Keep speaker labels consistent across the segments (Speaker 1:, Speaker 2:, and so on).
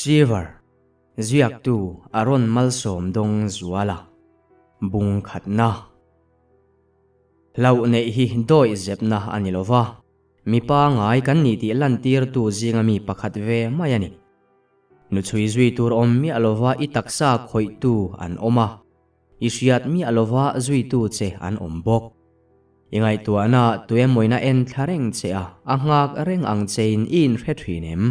Speaker 1: Shiver, Ziaktu Aaron Malsawmdawng Zuala, Bung khatna. Hlauh neih hi dawih zepna a ni lova, mi pangai kan nih tih lantirtu zinga mi pakhat ve mai a ni. Nu chhui zui tur awm miah lova i taksa khawihtu an awm a, I hriat miah lova zuitu che an awm bawk. I ngaihtuahna tuemawina en thla reng che a, a nghak reng ang chein i inhre thin em?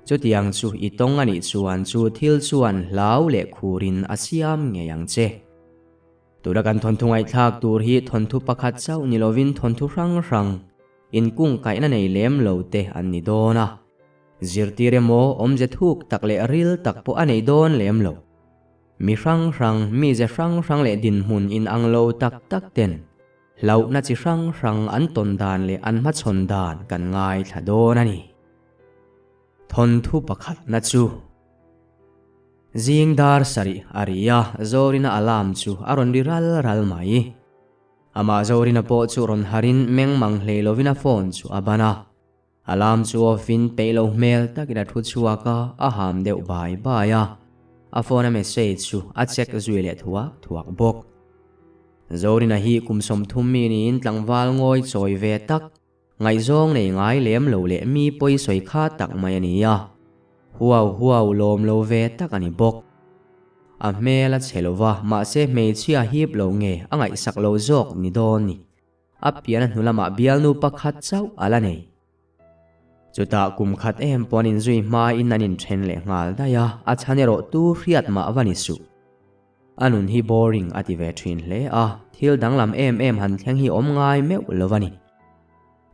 Speaker 1: Chutiang chu i tawng a nih chuan chu thil chuan hlau leh khurin a siam ngei ang che. Tuna kan thawnthu ngaihthlak tur hi thawnthu pakhat chauh ni lovin thawnthu hrang hrang, inkungkaihna nei lem lo te an ni dawn a. Zirtir emaw awmze thuk tak leh ril tak pawh a nei dawn lem lo. Mi hrang hrang, mize hrang hrang leh dinhmun inang lo tak tak ten hlauhna chi hrang hrang an tawn dan leh an hmachhawn dan kan ngaithla dawn a ni. Thawnthu pakhatna chu Zing dar sarih a ri a, Zorina alarm chu a rawn ri ral ral mai. Amah Zorina pawh chu rawn harin meng mang hlei lovin a phone chu a ban a. Alarm chu off in peih lo hmel takin a thu chhuak a, a ham deuh bai bai a. A phone a message chu a check zui leh thuak thuak bawk. Zorina hi kum 30 mi niin tlangval ngawi chawi ve tak, ngaihzawng nei ngai lem lo leh mi pawi sawi kha tak mai a ni a. Huau huau lawm lo ve tak a ni bawk. A hmel a chhe lo va, mahse hmeichhia hip lo nge a ngaihsak lo zawk ni dawn ni. A pian a hnu lamah bialnu pakhat chauh a la nei. Chutah kum khat em pawh an inzui hmain an inthen leh nghal daih a, a chhan erawh tu hriat mah va ni suh. A nun hi boring a ti ve thin hle a, thil danglam em em han thleng hi awm ngai meuh lo a ni.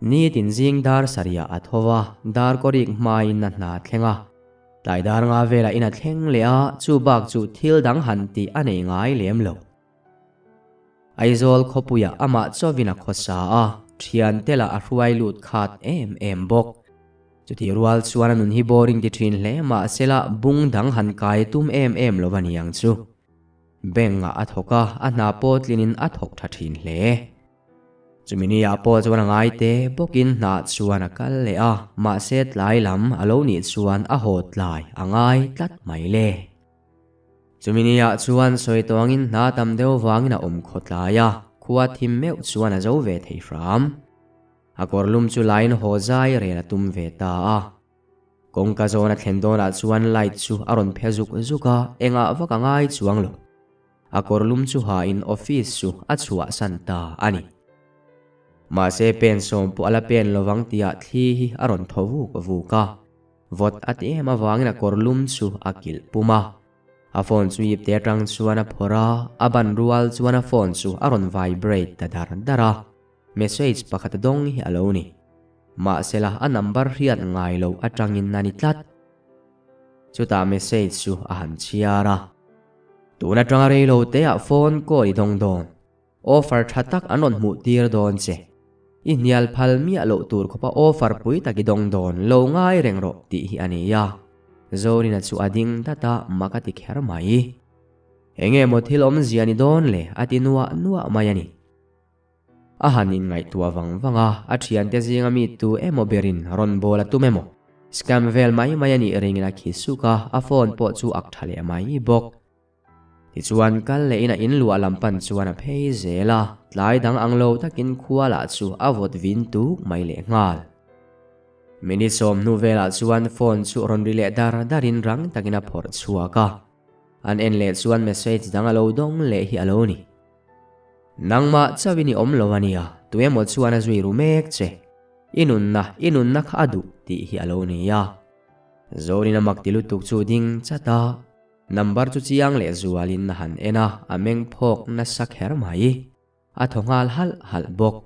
Speaker 1: Nitin zing dar sarihah a tho va, dar kawrik hmain a hna thleng a. Tlai dar nga velah in a thleng leh a, chu bak chu thil dang han tih a nei ngai lem lo. Aizawl khawpuiah amah chawin a khawsa a, thiante lah a hruai lut khat em em bawk. Chutih rual chuan a nun hi boring ti thin hle mahsela bung dang han kai tum em em lo a ni ang chu. Bank ah a thawk a, a hna pawh tlinin a thawk tha thin hle. Chumi ni ah pawh chuan a ngai te bawkin hna chuan a kal leh a, mahse tlai lam a lo nih chuan a haw tlai a ngai tlat mai le. Chumi ni ah chuan sawi tawngin hna tam deuh vangin a awm khaw tlai a, khua thim meuh chuan a zo ve thei hram. A kawr lum chu lain haw zai rel a tum ve ta a. Kawngka zawn a thlen dawnah chuan light chu a rawn phe zuk zuk a, engah vak a ngai chuang lo. A kawr lum chu hain office chu a chhuahsan ta a ni. Mahse pen sawm pawh a la pen lovang tihah thli hi a rawn thaw vuk vuk a. Vawt a ti em avangin a kawr lum chu a kilh pum a. A phone chu ip te atang chuan a phawrh a, a ban rual chuan a phone chu a rawn vibrate ta dar dar a. Message pakhat a dawng hi a lo ni. Mahsela a number hriat ngai loh atangin a ni tlat. Chutah message chu a han chhiar a. Tun atanga rei lo teah phone call i dawng dawn. Offer tha tak an rawn hmuh tir dawn che. I hnial phal miah loh tur khawpa offer pui tak i dawng dawn lo ngai reng rawh tih hi a ni a. Zorina chu a ding dat a, mak a ti kher mai. Enge maw thil awmzia ni dawn le a ti nuah nuah mai a ni. A han inngaihtuah vang vang a, a thiante zinga mi tu emaw berin rawn bawl a tum emaw? Scam vel mai mai a nih ringin a khi suk a, a phone pawh chu ak tha leh mai bawk. Tichuan kal leh in a in luah lam pan chuan a phei zel a, tlai dang ang lo takin khua lah chu a vawt vin tuk mai leh nghal. Minute sawm hnu velah chuan phone chu rawn ri leh dar dar in rang takin a phawrh chhuak a, an en leh chuan message dang a lo dawng leh hi a lo ni. Nangmah chauhin i awm lo a nia, tuemaw chuan a zui ru mek che. I nunna, i nunna kha a duh tih hi a lo ni a. Zorin a mak ti lutuk chu ding chat a. Number chu chiang leh zualin a han en a, a meng phawk nasa kher mai. A thaw nghal halh halh bawk.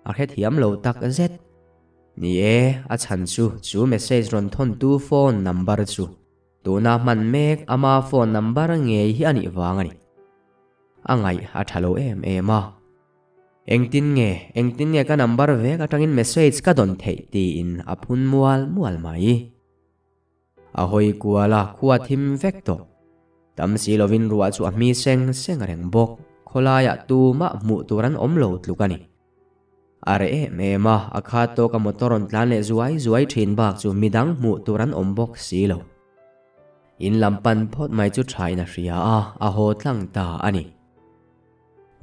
Speaker 1: A hrethiam lo tak zet. Ni e, a chhan chu chu message rawn thawntu phone number chu tuna hman mek ama phone number ngei hi a nih vang a ni. A ngaih a tha lo em em a. Engtin nge, engtin nge ka number vek atangin message ka dawn theih tiin a phun mual mual mai. A hawi kual a, khua thim vek tawh. Tam si lovin ruah chu a hmi seng seng reng bawk. Khawlaiah tumah hmuh tur an awm lo tluk a ni. A reh em em a, a khat tawka motor rawn tlan leh zuai zuai thin bak chu midang hmuh tur an awm bawk si lo. In lam pan phawt mai chu thain a hria a, a haw tlang ta a ni.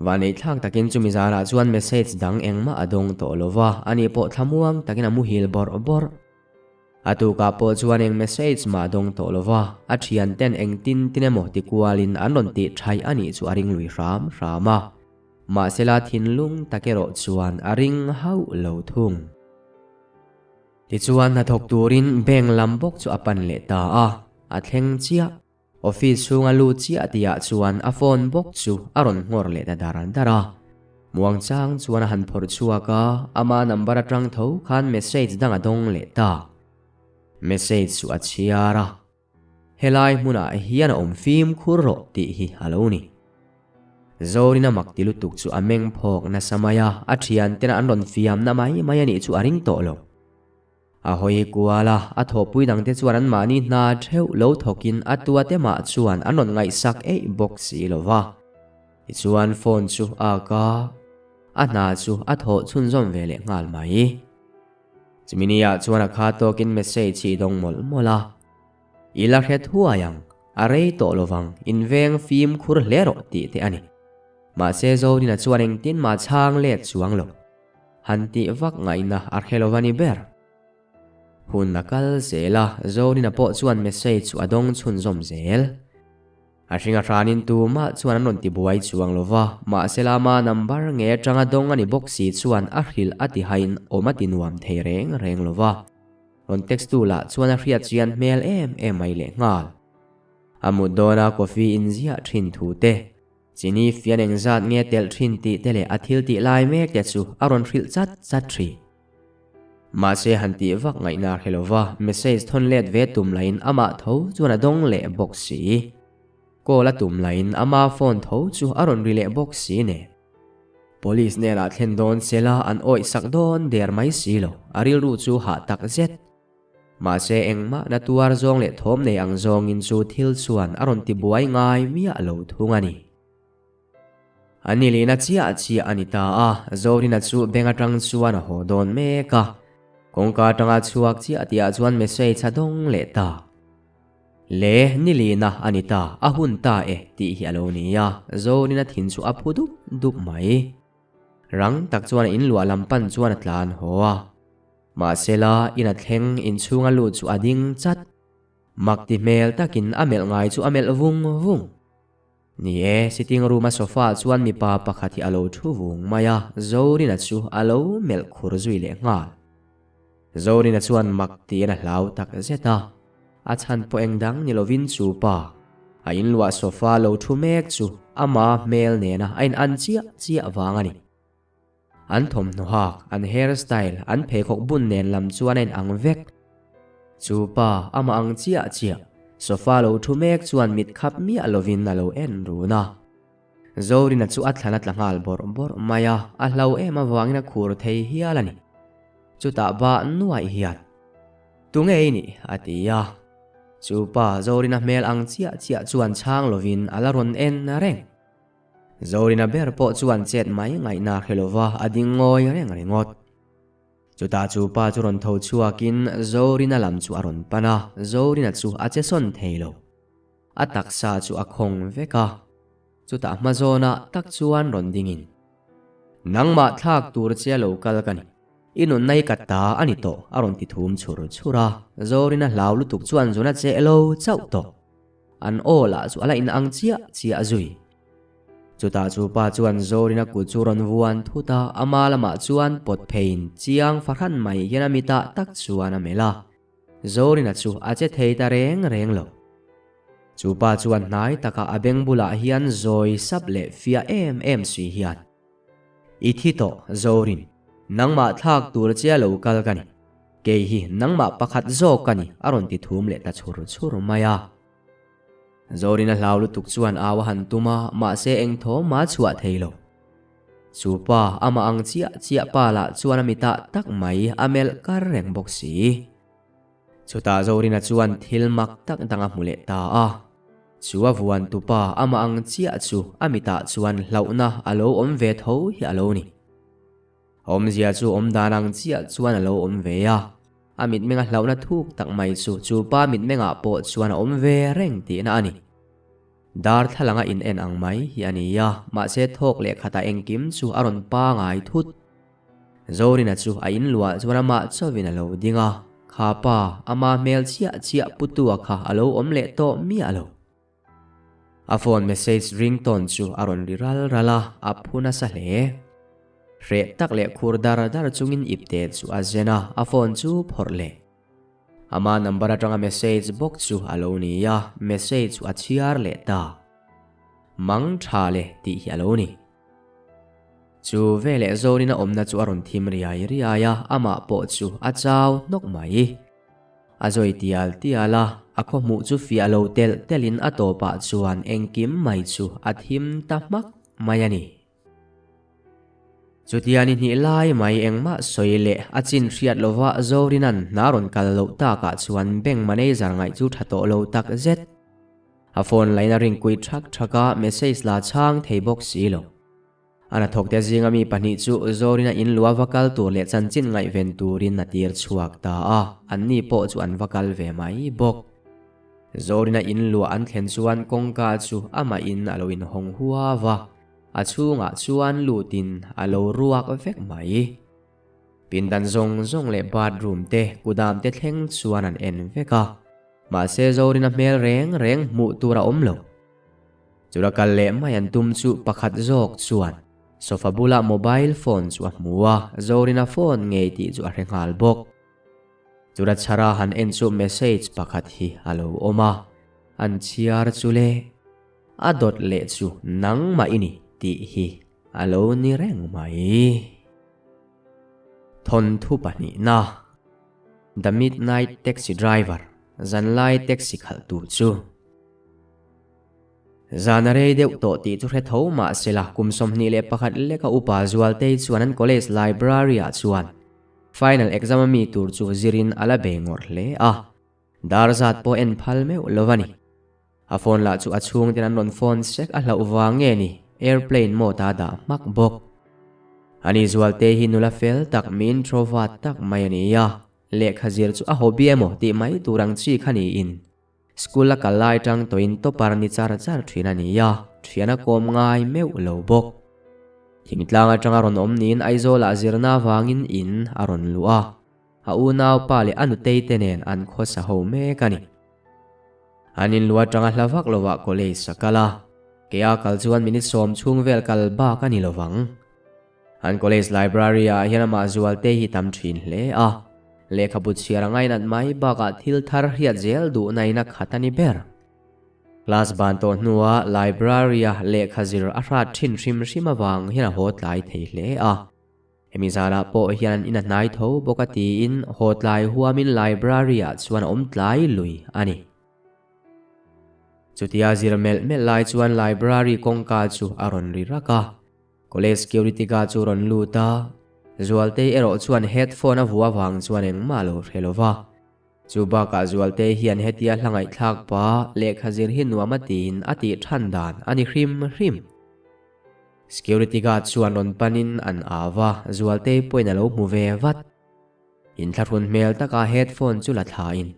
Speaker 1: Vaneihthlak takin chumi zarah chuan message dang engmah a dawng tawh lo va, ani pawh thlamuang takin a muhil bawrh bawrh. A tukah pawh chuan eng message mah a dawng tawh lo va, a thianten eng tin tin emaw ti kualin an rawn tih thaih a nih chu a ring lui hram hram a. Mahsela thinlung tak erawh chuan a ring hauh lo thung. Tichuan hnathawk turin bank lam bawk chu a pan leh ta a, a thleng chiah. Office chhunga lut chiah tihah chuan a phone bawk chu a rawn nghawr leh ta dar dar a. Muangchang chuan a han phawrh chhuak a, ama number atang tho khan message dang a dawng leh ta. Message chu a chhiar a, Helai hmunah hian a awm fimkhur rawh tih hi a lo ni. Zorina mak ti lutuk chu a meng phawk nasa mai a, a thiantena an rawn fiamna mai mai a nih chu a ring tawh lo. A hawi kual a, a thawhpui dangte chuan anmahni hna theuh lo thawkin a tuate mah chuan an rawn ngaihsak eih bawk si lo va. Tichuan phone chu a ak a, a hna chu a thawh chhunzawm ve leh nghal mai. Chumi ni ah chuan a kha tawkin message hi dawng mawlh mawlh a, I la hre thuai ang, a rei tawh lo vang, inveng fimkhur hle rawh tih te a ni. Mahse Zorina chuan engtin mah chhang let chuang lo. Han tih vak ngaihna a hre lo va ni ber. Hun a kal zel a, Zorina pawh chuan message chu a dawng chhunzawm zel. A hring a hranin tumah chuan an rawn ti buai chuang lo va, mahse lama number nge atanga dawng a ni bawk si chuan a hrilh a ti hain awm a ti nuam thei reng reng lo va. Rawn text tu lah chuan a hriat chian hmel em em mai lehnghal. A mut dawna coffee in ziah thin thu te. Chini fian engzat nge telh thin tih te leh a thil tih lai mek te chu a rawn hrilh chat chat thin. Mahse han tih vak ngaihna hre lova message thawn let ve tum lahin amah tho chuan a dawng leh bawk si. Call a tum lahin ama phone tho chu a rawn ri leh bawk si nen. Police hnenah thlen dawn sela an awih sak dawn der mai si lo, a rilru chu hah tak zet. Mahse engmah na tuar zawng leh thawm nei ang zawngin chu thil chuan a rawn ti buai ngai miah lo thung a ni. A ni lehna chiah chiah a ni ta a, Zorina chu bank atang chuan a haw dawn mek a. Kawngka atanga chhuak chiah tihah chuan message a dawng leh ta. Le, ni lehna a ni ta, a hun ta e tih hi a lo ni a, Zorina thin chu a phu dup dup mai. Rang tak chuan a inluah lam pan chuan a tlan haw a. Mahsela, in a thleng inchhunga lut chu a ding chat. Mak ti hmel takin a melh ngai chu a melh vung vung. Ni e, sitting room a sofa ah chuan mipa pakhat hi a lo thu vung mai a, Zorina chu a lo melh khur zui leh nghal. Zorina chuan mak tiin a hlau tak zet a, a chhan pawh eng dang ni lovin chu pa, a inluah sofa lo thu mek chu ama hmel nena a in an chiah chiah vang a ni. An thawmhnaw hak, an hair style, an pheikhawk bun nen lam chuan a in ang vek. Chu pa, amah ang chiah chiah, sofa lo thu mek chuan mit khap miah lovin a lo en run a. Zorina chu a thlan a tla nghal bawrh bawrh mai a, a hlo em avangin a khur thei hial a ni. Chutah bah nuaih hian, Tunge i nih? a ti a. Chu pa, Zorina hmel ang chiah chiah chuan chhang lovin a la rawn en reng. Zorina ber pawh chuan chet mai ngaihna hre lova a ding ngawi reng ringawt. Chutah chu pa chu rawn tho chhuakin Zorina lam chu a rawn pan a, Zorina chu a che sawn thei lo. A taksa chu a khawng vek a, chutah hma zawnah tak chuan rawn dingin, Nangmah thlak tur che a lo kal ka ni, i nunna hi ka ta a ni tawh a rawn ti thum chhur chhur a, Zorina hlau lutuk chuan zuna che lo chauh tawh. An aw lah chu a la inang chiah chiah zui. Chutah chu pa chuan Zorina kut chu rawn vuan thut a, ama lamah chuan pawt pheiin chiang fahran mai hian a mitah tak chuan a melh a. Zorina chu a che thei ta reng reng lo. Chu pa chuan hnai takah a beng bulah hian zawi sap leh fiah em em si hian, I thi tawh, Zorin, nangmah thlak tur che a lo kal ka ni. Kei hi nangmah pakhat zawk ka ni, a rawn ti thum leh ta chhur chhur mai a. Zorin a hlau lutuk chuan au a han tum a, mahse eng thaw mah chhuah thei lo. Chu pa, amah ang chiah chiah pa lah chuan a mitah tak mai a melh kar reng bawk si. Chutah Zorina chuan thil mak tak dang a hmu leh ta a. Chu a vuan tupa amah ang chiah chu a mitah chuan hlauhna a lo awm ve tho hi a lo ni. Awmzia chu awm dan ang chiah chuan a lo awm ve a. A mitmenga hlauhna thuk tak mai chu chu pa mitmengah pawh chuan a awm ve reng tihna a ni. Darthlalanga in en ang mai hi a ni a, mahse thawk leh khatah engkim chu a rawn pangai thut. Zorina chu a in luah chuan amah chauhin a lo ding a, kha pa, ama hmel chiah chiah putua kha a lo awm leh tawh miah lo. A phone message ringtone chu a rawn ri ral ral a, a phu nasa hle. Hreh tak leh khur dar dar chungin ipte chu a zen a, a phone chu phawrh leh. Ama number atanga message bawk chu a lo ni a, message chu a chhiar leh ta. Mang tha le tih hi a lo ni. Chu veleh Zorin a awmna chu a rawn thim riai riai a, amah pawh chu a chau hnawk mai. A zawi tial tial a, a khaw hmuh chu fiah lo telh telhin a tawpah chuan engkim mai chu a thim ta hmak mai a ni. Chutia ni hnih lai mai engmah sawi leh a chin hriat lova Zorina'n hna rawn kal loh takah chuan bank manager ngaih chu tha tawh lo tak zet. A phone line a ring kuit thak thak a, message la chhang thei bawk si lo. A hnathawkte zinga mi pahnih chu Zorina in lua va kal tur leh chanchin ngaihven turin a tir chhuak ta a, anni pawh chu an va kal ve mai bawk. Zorina in luah an thlen chuan kawngka chu amah in a lo inhawng huau a, a chhungah chuan lutin a lo ruak vek mai. Pindan zawng zawng leh bathroom te, kudam te thleng chuan an en vek a, mahse Zorina hmel reng reng hmuh tur a awm lo. Chula kal leh mai an tum chu pakhat zawk chuan sofa bulah mobile phone chu a hmu a, Zorina phone ngei tih chu a hre nghal bawk. Chula chhara han en chu message pakhat hi a lo awm a, an chhiar chu le, a dawt leh chu nangmah i ni tih hi a lo ni reng mai. Thawnthu pahnihna, The Midnight Taxi Driver, Zanlai Taxi Khalhtu chu. Zan a rei deuh tawh tih chu hre tho mah sela kum 21 leka upa Zualtei chuan an college library ah chuan final exam a mi tur chu zirin a la bei ngawrh hle a, dar zat pawh en phal meuh lo a ni. A phone lah chu a chhungten an rawn phone sek a hlauh vang nge ni airplane mode a dah hmak bawk. Ani Zualtei hi nula fel tak mi introvert tak mai a ni a, lehkha zir chu a hobby emaw tih mai tur ang chi kha niin School a kal lai tang tawhin topper ni char char thin a ni a, thian a kawm ngai meuh lo bawk. Thingtlang atanga rawn awm niin Aizawlah zirna avangin in a rawn luh a, a unaupa leh a nutei te nen an khawsa ho mek a ni. An inluh atanga hla vak lovah college a kal a, kei a kal chuan minute sawm chhung vel kal bak a ni lovang. An college library ah hian amah zualte hi tam thin hle a, lehkhabu chhiar a ngainat mai bakah thil thar hriat zel duhna in a khat a ni ber. Class ban tawh hnuah library a lehkha zir a hrat thin hrim hrim avang hian a haw tlai thei hle a. Hemi zanah pawh hian an in a hnai tho bawk a tiin haw tlai huamin library ah chuan a awm tlai lui a ni. Chutia zir melh melh lai chuan library kawngka chu a rawn ri rak a. College security guard chu rawn lut a, Zualtei erawh chuan headphone a vuah avang chuan engmah a lo hre lo va. Chu bakah Zualtei hian hetia hla ngaihthlak pa lehkha zir hi nuam a tiin a tih than dan a ni hrim hrim. Security guard chuan rawn panin an au va, Zualtei pawhin a lo hmu ve vat. Inthlahrun hmel taka headphone chu la thlain,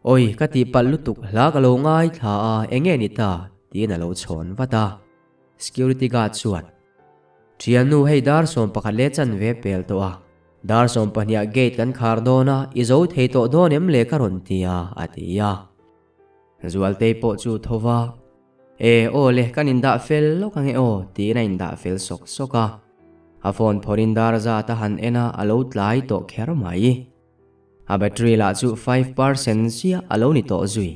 Speaker 1: Awi, ka tihpalh lutuk, hla ka lo ngaithla a, enge ni ta? tiin a lo chhawn vat a. Security guard chuan, Thiannu hei dar 11 leh chanve pel tawh a, dar 12 ah gate kan khar dawn a, i zo thei tawh dawn em le ka rawn ti a, a ti a. Zualtei pawh chu tho va, E, aw le, kan indah fel lawk ange aw, tiin a indah fel sawk sawk a. A phone phawrin dar zat a han en a, a lo tlai tawh kher mai. A battery lah chu 5% chiah a lo ni tawh zui.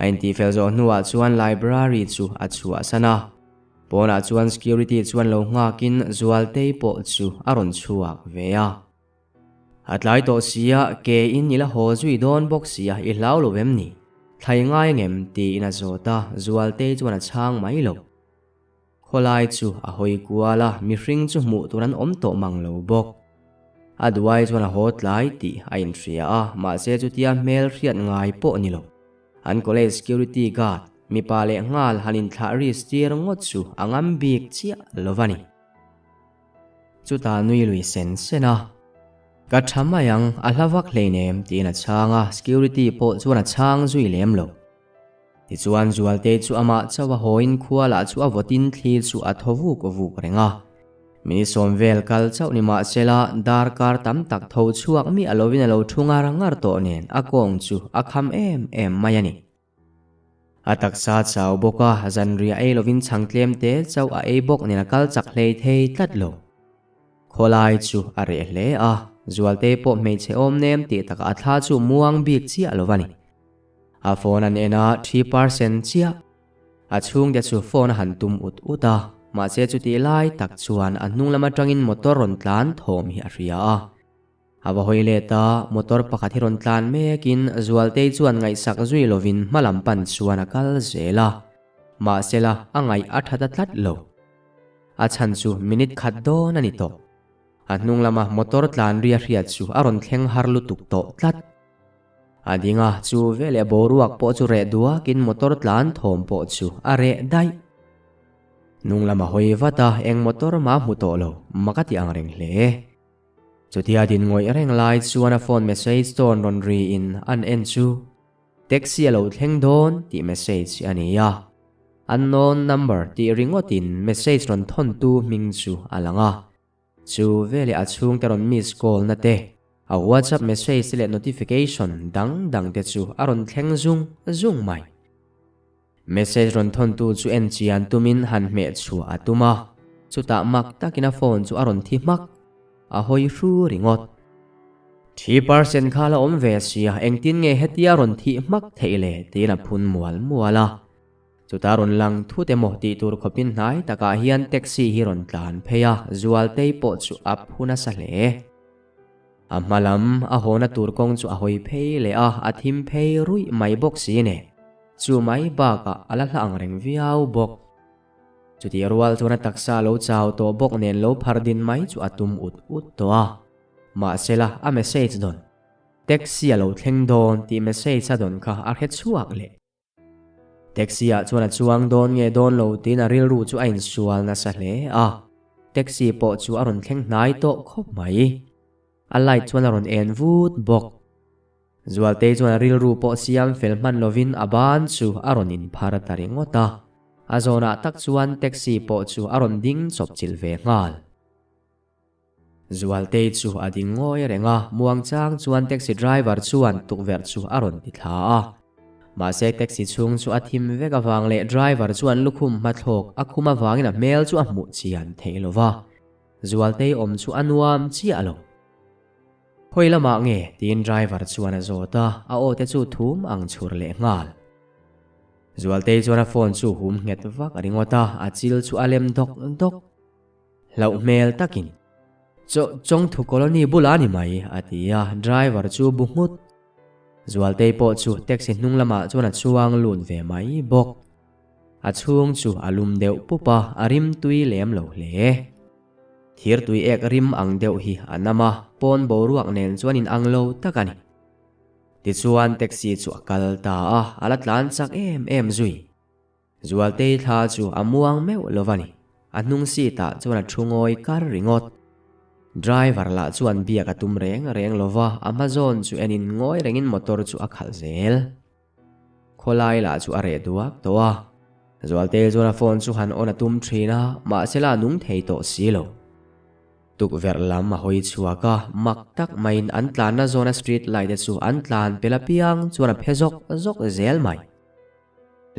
Speaker 1: A intihfel zawh hnuah chuan library chu a chhuahsan a, pawnah chuan security chuan lo nghakin Zualtei pawh chu a rawn chhuak ve a. A tlai tawh sia, ke in i la haw zui dawn bawk sia, i hlau lo em ni? Thlai ngai ngem? tiin a zawt a, Zualtei chuan a chhang mai lo. Khawlai chu a hawi kual a, mihring chu hmuh tur an awm tawh mang lo bawk. A duai chuan a haw tlai tih a inhria a, mahse chutia hmel hriat ngai pawh ni lo. An college security guard, mipa leh nghal han inthlah risk tir ngawt chu a ngam bik chiah lo va ni. Chutah nui lui sen sen a. Ka tha mai ang, a hla vak hleinem, tiin a chhang a, security pawh chuan a chhang zui lem lo. Tichuan Zualtei chu amah chauh a hawiin khua lah chu a vawtin thli chu a thaw vuk vuk reng a. Minisawm vel kal chauh ni mahsela darkar tam tak tho chhuak miah lovin a lo thu ngar ngar tawh nen a kawng chu a kham em em mai a ni. A taksa chau bawk a, zanriah ei lovin chhang tlem te chauh a ei bawk nen a kal chak hlei thei tlat lo. Khawlai chu a reh hle a, Zualtei pawh hmeichhe awm nem tih takah a thla chu muang bik chiah lo a ni. A phone an en a, 3% chiah. A chhungte chu phone a han tum ut ut a, mahse chutih lai tak chuan a hnung lam atangin motor rawn tlan thawm hi a hria a. A va hawi let a, motor pakhat hi rawn tlan mekin Zualtei chuan ngaihsak zui lovin hma lam pan chuan a kal zel a, mahsela a ngaih a tha ta tlat lo. A chhan chu minute khat dawn a ni tawh. A hnung lama motor tlan ri a hriat chu a rawn thleng har lutuk tawh tlat. A ding a, chu veleh boruak pawh chu reh duakin motor tlan thawm pawh chu a reh daih. Hnung lam a hawi vat a, eng motor mah hmu tawh lo, mak a ti ang reng hle. Chutia din ngawih reng lai chuan a phone message tawn rawn ri in an en chu taxi a lo thleng dawn tih message a ni a. Unknown number tih ringawtin message rawn thawntu hming chu a lang a. Chu veleh a chhungte rawn miss call na te, a WhatsApp message te leh notification dang dang te chu a rawn thleng zung zung mai. Message rawn thawntu chu en chian tumin han hmeh chhuah a tum a, chutah mak takin a phone chu a rawn thi hmak, a hawi hru ringawt. 3% kha la awm ve sia, engtin nge hetia rawn thih hmak theih le tiin a phun mual mual a. Chuta rawn lang thut emaw tih tur khawpin hnai takah hian taxi hi rawn tlan phei a, Zualtei pawh chu a phu nasa hle. A hma lam a hawna tur kawng chu a hawi phei leh a, a thim phei ruih mai bawk si nen. Chu mai bakah a la hla ang reng viau bawk. Chutih rual chuan a taksa lo chau tawh bawk nen lo phar din mai chu a tum ut ut tawh a. Mahsela a message dawn, Taxi a lo thleng dawn tih message a dawn kha a hre chhuak leh. Taxi ah chuan a chuang dawn nge dawn lo tiin a rilru chu a insual nasa hle a, taxi pawh chu a rawn thleng hnai tawh khawp mai. A light chuan a rawn en vut bawk. Zualtei chuan a rilru pawh siam fel hman lovin a ban chu a rawn inphar ta ringawt a, a zawnah tak chuan taxi pawh chu a rawn ding chawp chilh ve nghal. Zualtei chu a ding ngawi reng a, muangchang chuan taxi driver chuan tukverh chu a rawn ti thla a. Mahse taxi chhung chu a thim vek avang leh driver chuan lukhum hmathlawk a khum avangin a hmel chu a hmuh chian theih lo va, Zualtei awm chu a nuam chiah lo. Hawi lamah nge? tiin driver chuan a zawt a, a aw te chu thum ang chhur leh nghal. Zualtei chuan a phone chu hum nghet vak a ringawt a, a chil chu a lem dawk dawk. Hlauh hmel takin, Chaw Chawngthu Colony bulah a ni mai, a ti a, driver chu bu nghut. Zualtei pawh chu taxi hnung lamah chuan a chuang lut ve mai bawk. A chhung chu a lum deuh pup a, a rim tui lem lo hle. Thir tui ek rim ang deuh hi a nam a, pawn boruak nen chuan in ang lo tak a ni. Tichuan taxi chu a kal ta a, a la tlan chak em em zui. Zualtei thla chu a muang meuh lo va ni. A hnung seat ah chuan a thu ngawi kar ringawt. Driver lah chuan biak a tum reng reng lo va, a hma zawn chu en in ngawi rengin motor chu a khalh zel. Khawlai lah chu a reh duak tawh a. Zualtei chuan a phone chu han on a tum thin a, mahse la nung thei tawh si lo. Tukverh lam a hawi chhuak a, mak tak maiin an tlanna zawna street light te chu an tlan pel apiang chuan a phe zawk zawk zel mai.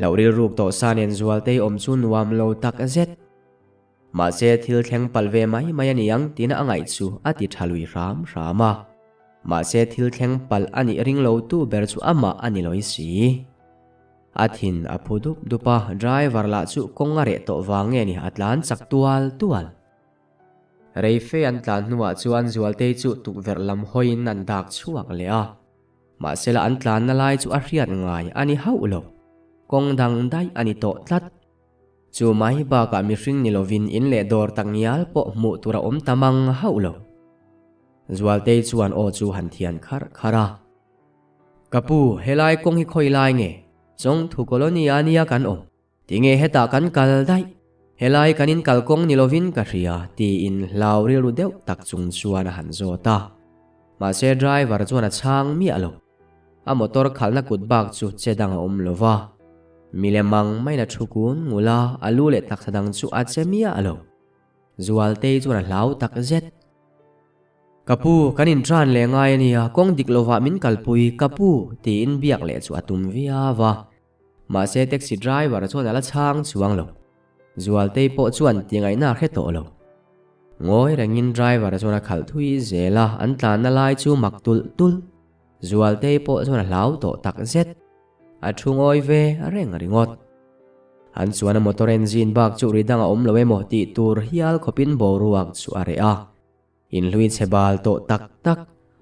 Speaker 1: Loh rilruk tawh sa nen Zualtei awm chu nuam lo tak zet. Mahse thil thleng palh ve mai mai a ni ang tina a ngaih chu a ti tha lui hram hram a. Mahse thil thleng palh a nih ring lo tu ber chu amah a ni lawi si. A thin a phu dup dup a, driver lah chu kawng a reh tawh vang nge ni a tlan chak tual tual. Rei fe an tlan hnuah chuan Zualtei chu tukverh lam hawiin an dak chhuak leh a. Mahsela an tlanna lai chu a hriat ngai a ni hauh lo. Kawng dang daih a ni tawh tlat. Chu mai bakah mihring ni lovin in leh dawr tak ngial pawh hmuh tur a awm ta mang hauh lo. Zualtei chuan aw chu han thian kharh kharh a. Ka pu, helai kawng hi khawi lai nge? Chawngthu colony a nia kan awm. Tinge hetah kan kal daih? Helai kan in kalkawng ni lovin ka hria, tiin hlau rilru deuh tak chung chuan a han zawt a. Mahse driver chuan a chhang miah lo. A motor khalhna kut bak chu che dang a awm lo va. Milem ang maiin a thu kun ngul a, a lu leh taksa dang chu a che miah lo. Zualtei chuan a hlau tak zet. Ka pu, kan intran leh ngai a nia, kawng dik lovah min kalpui, ka pu, tiin biak leh chu a tum viau a. Mahse taxi driver chuan a la chhang chuang lo. Zualtei pawh chuan ti ngaihna a hre tawh lo. Ngawi rengin driver chuan a khalh thui zel a, an tlanna lai chu mak tulh tulh. Zualtei pawh chuan a hlau tawh tak zet. A thu ngawi ve reng ringawt. An chuan a motor engine bak chu ri dang a awm lo emaw tih tur hial khawpin boruak chu a reh a. Inhlui chhe bal tawh tak tak,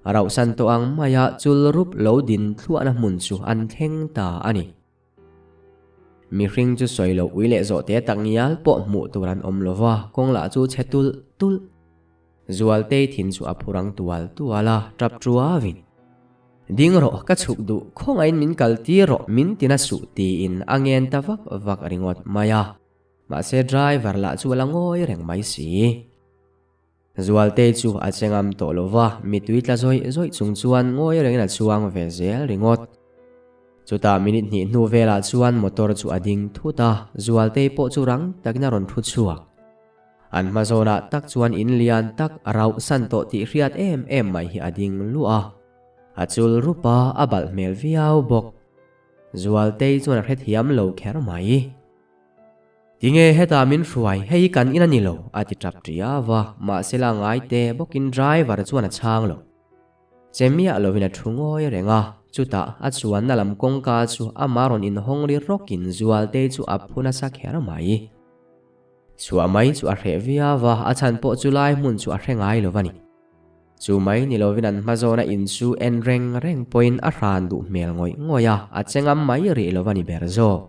Speaker 1: a rauhsan tawh ang maia chul rup lo din thluahna hmun chu an thleng ta a ni. Mihring chu sawi loh ui leh zawh te tak ngial pawh hmuh tur an awm lo va, kawng lah chu chhe tulh tulh. Zualtei thin chu a phur ang tual tual a, tap tuavin, Ding rawh, ka chhuk duh, khawngaihin min kal tir rawh, min tina suh tiin a ngen ta vak vak ringawt mai a. Mahse driver lah chu a la ngawi reng mai si. Zualtei chu a che ngam tawh lo va, mitui tla zawih zawih chung chuan ngawi rengin a chuang ve zel ringawt. Chutah minute hnih hnu velah chuan motor chu a ding thut a, Zualtei pawh chu rang takin a rawn thu chhuak. An hma zawnah tak chuan in lian tak a rauh san tawh tih hriat em em mai hi a ding luah a. A chul rup a, a balh hmel viau bawk. Zualtei chuan a hrethiam lo kher mai. Tinge hetah min hruai, hei hi kan in a ni lo, a ti tap ṭiau a, mahse la ngai te bawkin driver chuan a chhang lo. Che miah lovin a thu ngawi reng a, chutah a chuanna lam kawngka chu ama rawn inhawng ri rawkin Zualtei chu a phu nasa kher mai. Chhuah mai chu a hreh viau a, a chhan pawh chu lai hmun chu a hre ngai lo a ni. Chu mai ni lovin an hma zawna in chu en reng reng pawhin a hran duh hmel ngawih ngawih a, a che ngam mai rih lo a ni ber zawk.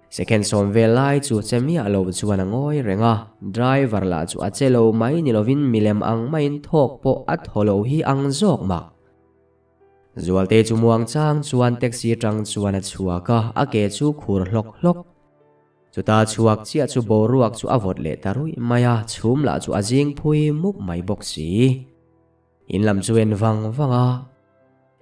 Speaker 1: Second sawm vel lai chu che miah lo chuan a ngawi reng a, driver lah chu a che lo mai ni lovin milem ang maiin thawk pawh a thaw lo hi ang zawk mah. Zualte chu muang chang chuan taxi atang chuan a chhuak a, a ke chu khur hlawk hlawk. Chuta chhuak chiah chu boruak chu a vawt leh ta ruih mai a, chhum lah chu a zing phui mup mai bawk si. In lam chu en vang vang a,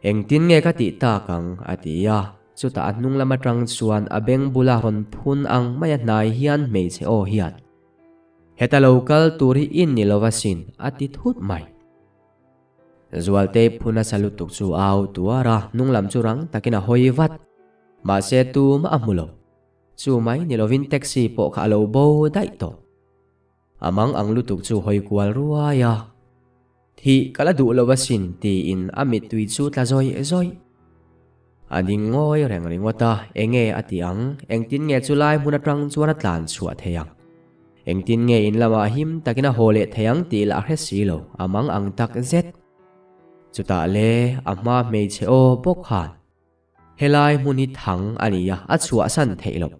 Speaker 1: Engtin nge ka tih tak ang? a ti a. Chutah a hnung lam atang chuan a beng bula rawn phun ang mai a hnai hian hmeichhe aw hian, Heta lo kal tur hi in ni lo asin, a ti thut mai. Zualtei phun nasa lutuk chu a au tuar a, hnung lam chu rang takin a hawi vat. Mahse tumah a hmu lo. Chu mai ni lovin taxi pawh kha a lo bo daih tawh. A mang ang lutuk chu hawi kual ruai a, Thih ka la duh lo asin tiin a mittui chu tla zawih zawih. A ding ngawi reng ringawt a, enge a ti ang, engtin nge chu lai hmun atang chuan a tlan chhuah thei ang? Engtin nge in lamah him takin a haw leh thei ang tih lah a hre si lo, a mang ang tak zet. Chutah le a hma hmeichhe aw bawk khan. Helai hmun hi thang a ni a, a chhuahsan theih loh.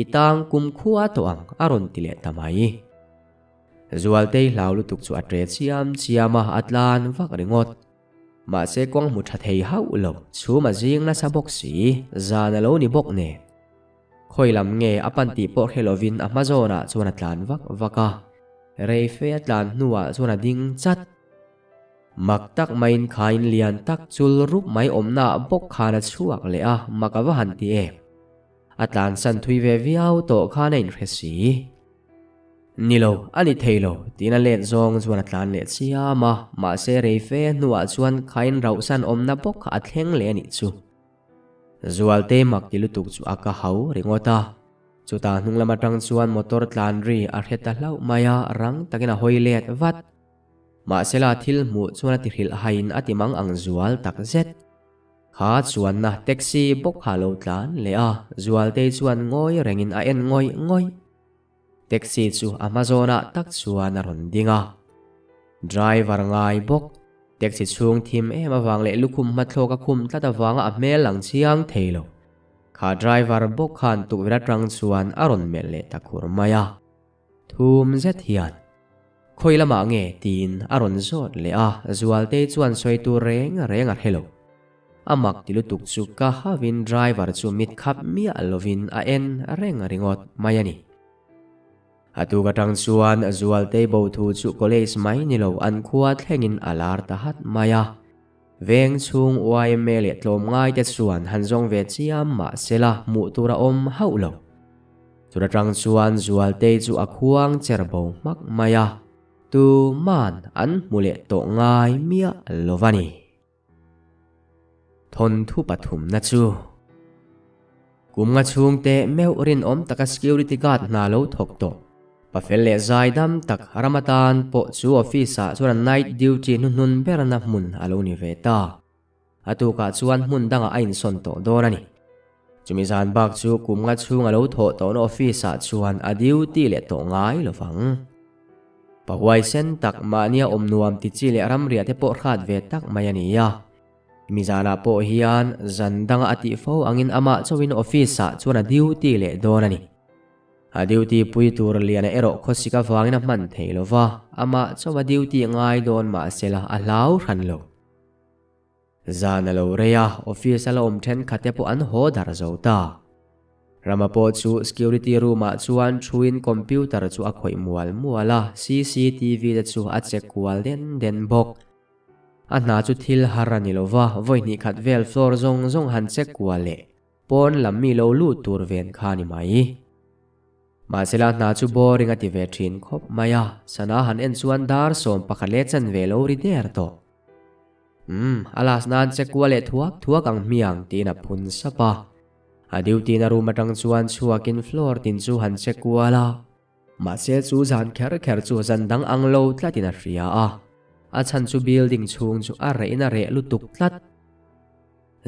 Speaker 1: I tang kum khua tawh ang, a rawn ti leh ta mai. Zualtei hlau lutuk chu a ṭe chiam chiam a, a tlan vak ringawt. Mahse kawng hmu ṭha thei hauh lo, chhum a zing nasa bawk si, zan a lo ni bawk nen. Khawi lam nge a pan tih pawh hre lovin a hma zawnah chuan a tlan vak vak a, reife a tlan hnuah chuan a ding chat. Mak tak maiin khain lian tak chul rup mai awmnaah bawk khan a chhuak leh a, mak a va han ti em. A tlansan thui ve viau tawh khan a inhre si. Ni lo, a ni thei lo, tiin a let zawng chuan a tlan leh chiam a, mahse rei fe hnuah chuan khain rauhsan awmna bawk kha a thleng leh a nih chu. Zualte mak ti lutuk chu a ka hau ringawt a. Chutah hnung lam atang chuan motor tlan ri a hre ta hlauh mai a, rang takin a hawi let vat. Mahsela thil hmuh chuan a ti hrilh haiin a ti mang ang zual tak zet. Kha chuanna taxi bawk kha a lo tlan leh a, Zualtei chuan ngawi rengin a en ngawih ngawih. Taxi chu a hma zawnah tak chuan a rawn ding a. Driver ngai bawk. Taxi chhung thim em avang leh lukhum hmathlawk a khum tlat avanga a hmel lang chiang thei lo. Kha driver bawk khan tukverh atang chuan a rawn melh leh ta khur mai a. Thum zet hian, Khawi lamah nge? tiin a rawn zawt leh a, Zualtei chuan sawi tur reng reng a hre lo. A mak ti lutuk chu ka havin driver chu mit khap miah lovin a en reng ringawt mai a ni. A tuk atang chuan Zualtei bo thu chu college mai ni lo an khua thlengin a lar ta hat mai a. Veng chhung yma leh tlawmngaite chuan han zawng ve chiam mah sela hmuh tur a awm hauh lo. Chut atang chuan Zualtei chu a khuang cher bo hmak mai a, tuman an hmu leh tawh ngai miah lo va ni. Thawnthu pathumna chu kum nga chhungte meuh rinawm taka security guard hna lo thawk tawh. Pafel leh zaidam tak ram atan pawh chu office ah chuan a night duty hnuhnun berna hmun a lo ni ve ta. A tukah chuan hmun dangah a insawn tawh dawn a ni. Chumi zan bak chu kum nga chhung a lo thawh tawhna office ah chuan a duty leh tawh ngai lo vang. Pahuaisen tak mahnia awm nuam ti chi leh ramriah te pawh hrat ve tak mai a ni a. Mi zanah pawh hian zan danga a tih fo angin amah chauhin office ah chuan a duty leh dawn a ni. A duty pui tur liana erawh khawsik avangin a hman thei lo va, amah chauh a duty ngai dawn mahsela a hlau hran lo. Zan a lo rei a, office a la awm thenkhat te pawh an haw dar zo ta. Rama pawh chu security room ah chuan thuin computer chu a khawih mual mual a, cctv te chu a check kual den den bawk. A hna chu thil har a ni lo va, vawi hnih khat vel floor zawng zawng han check kual leh pawn lam mi lo lut tur ven kha a ni mai. Mahsela hna chu boring a ti ve thin khawp mai a, sana han en chuan dar 11 leh chanve lo ri der tawh. Umm, a last nan che kua leh thuak thuak ang hmiang tiin a phun sap a. A duty na room atang chuan chhuakin floor tin chu han che kual a. Mahse chu zan kher kher chu zan dang ang lo tlatin a hria a. A chhan chu building chhung chu a reh in a reh lutuk tlat.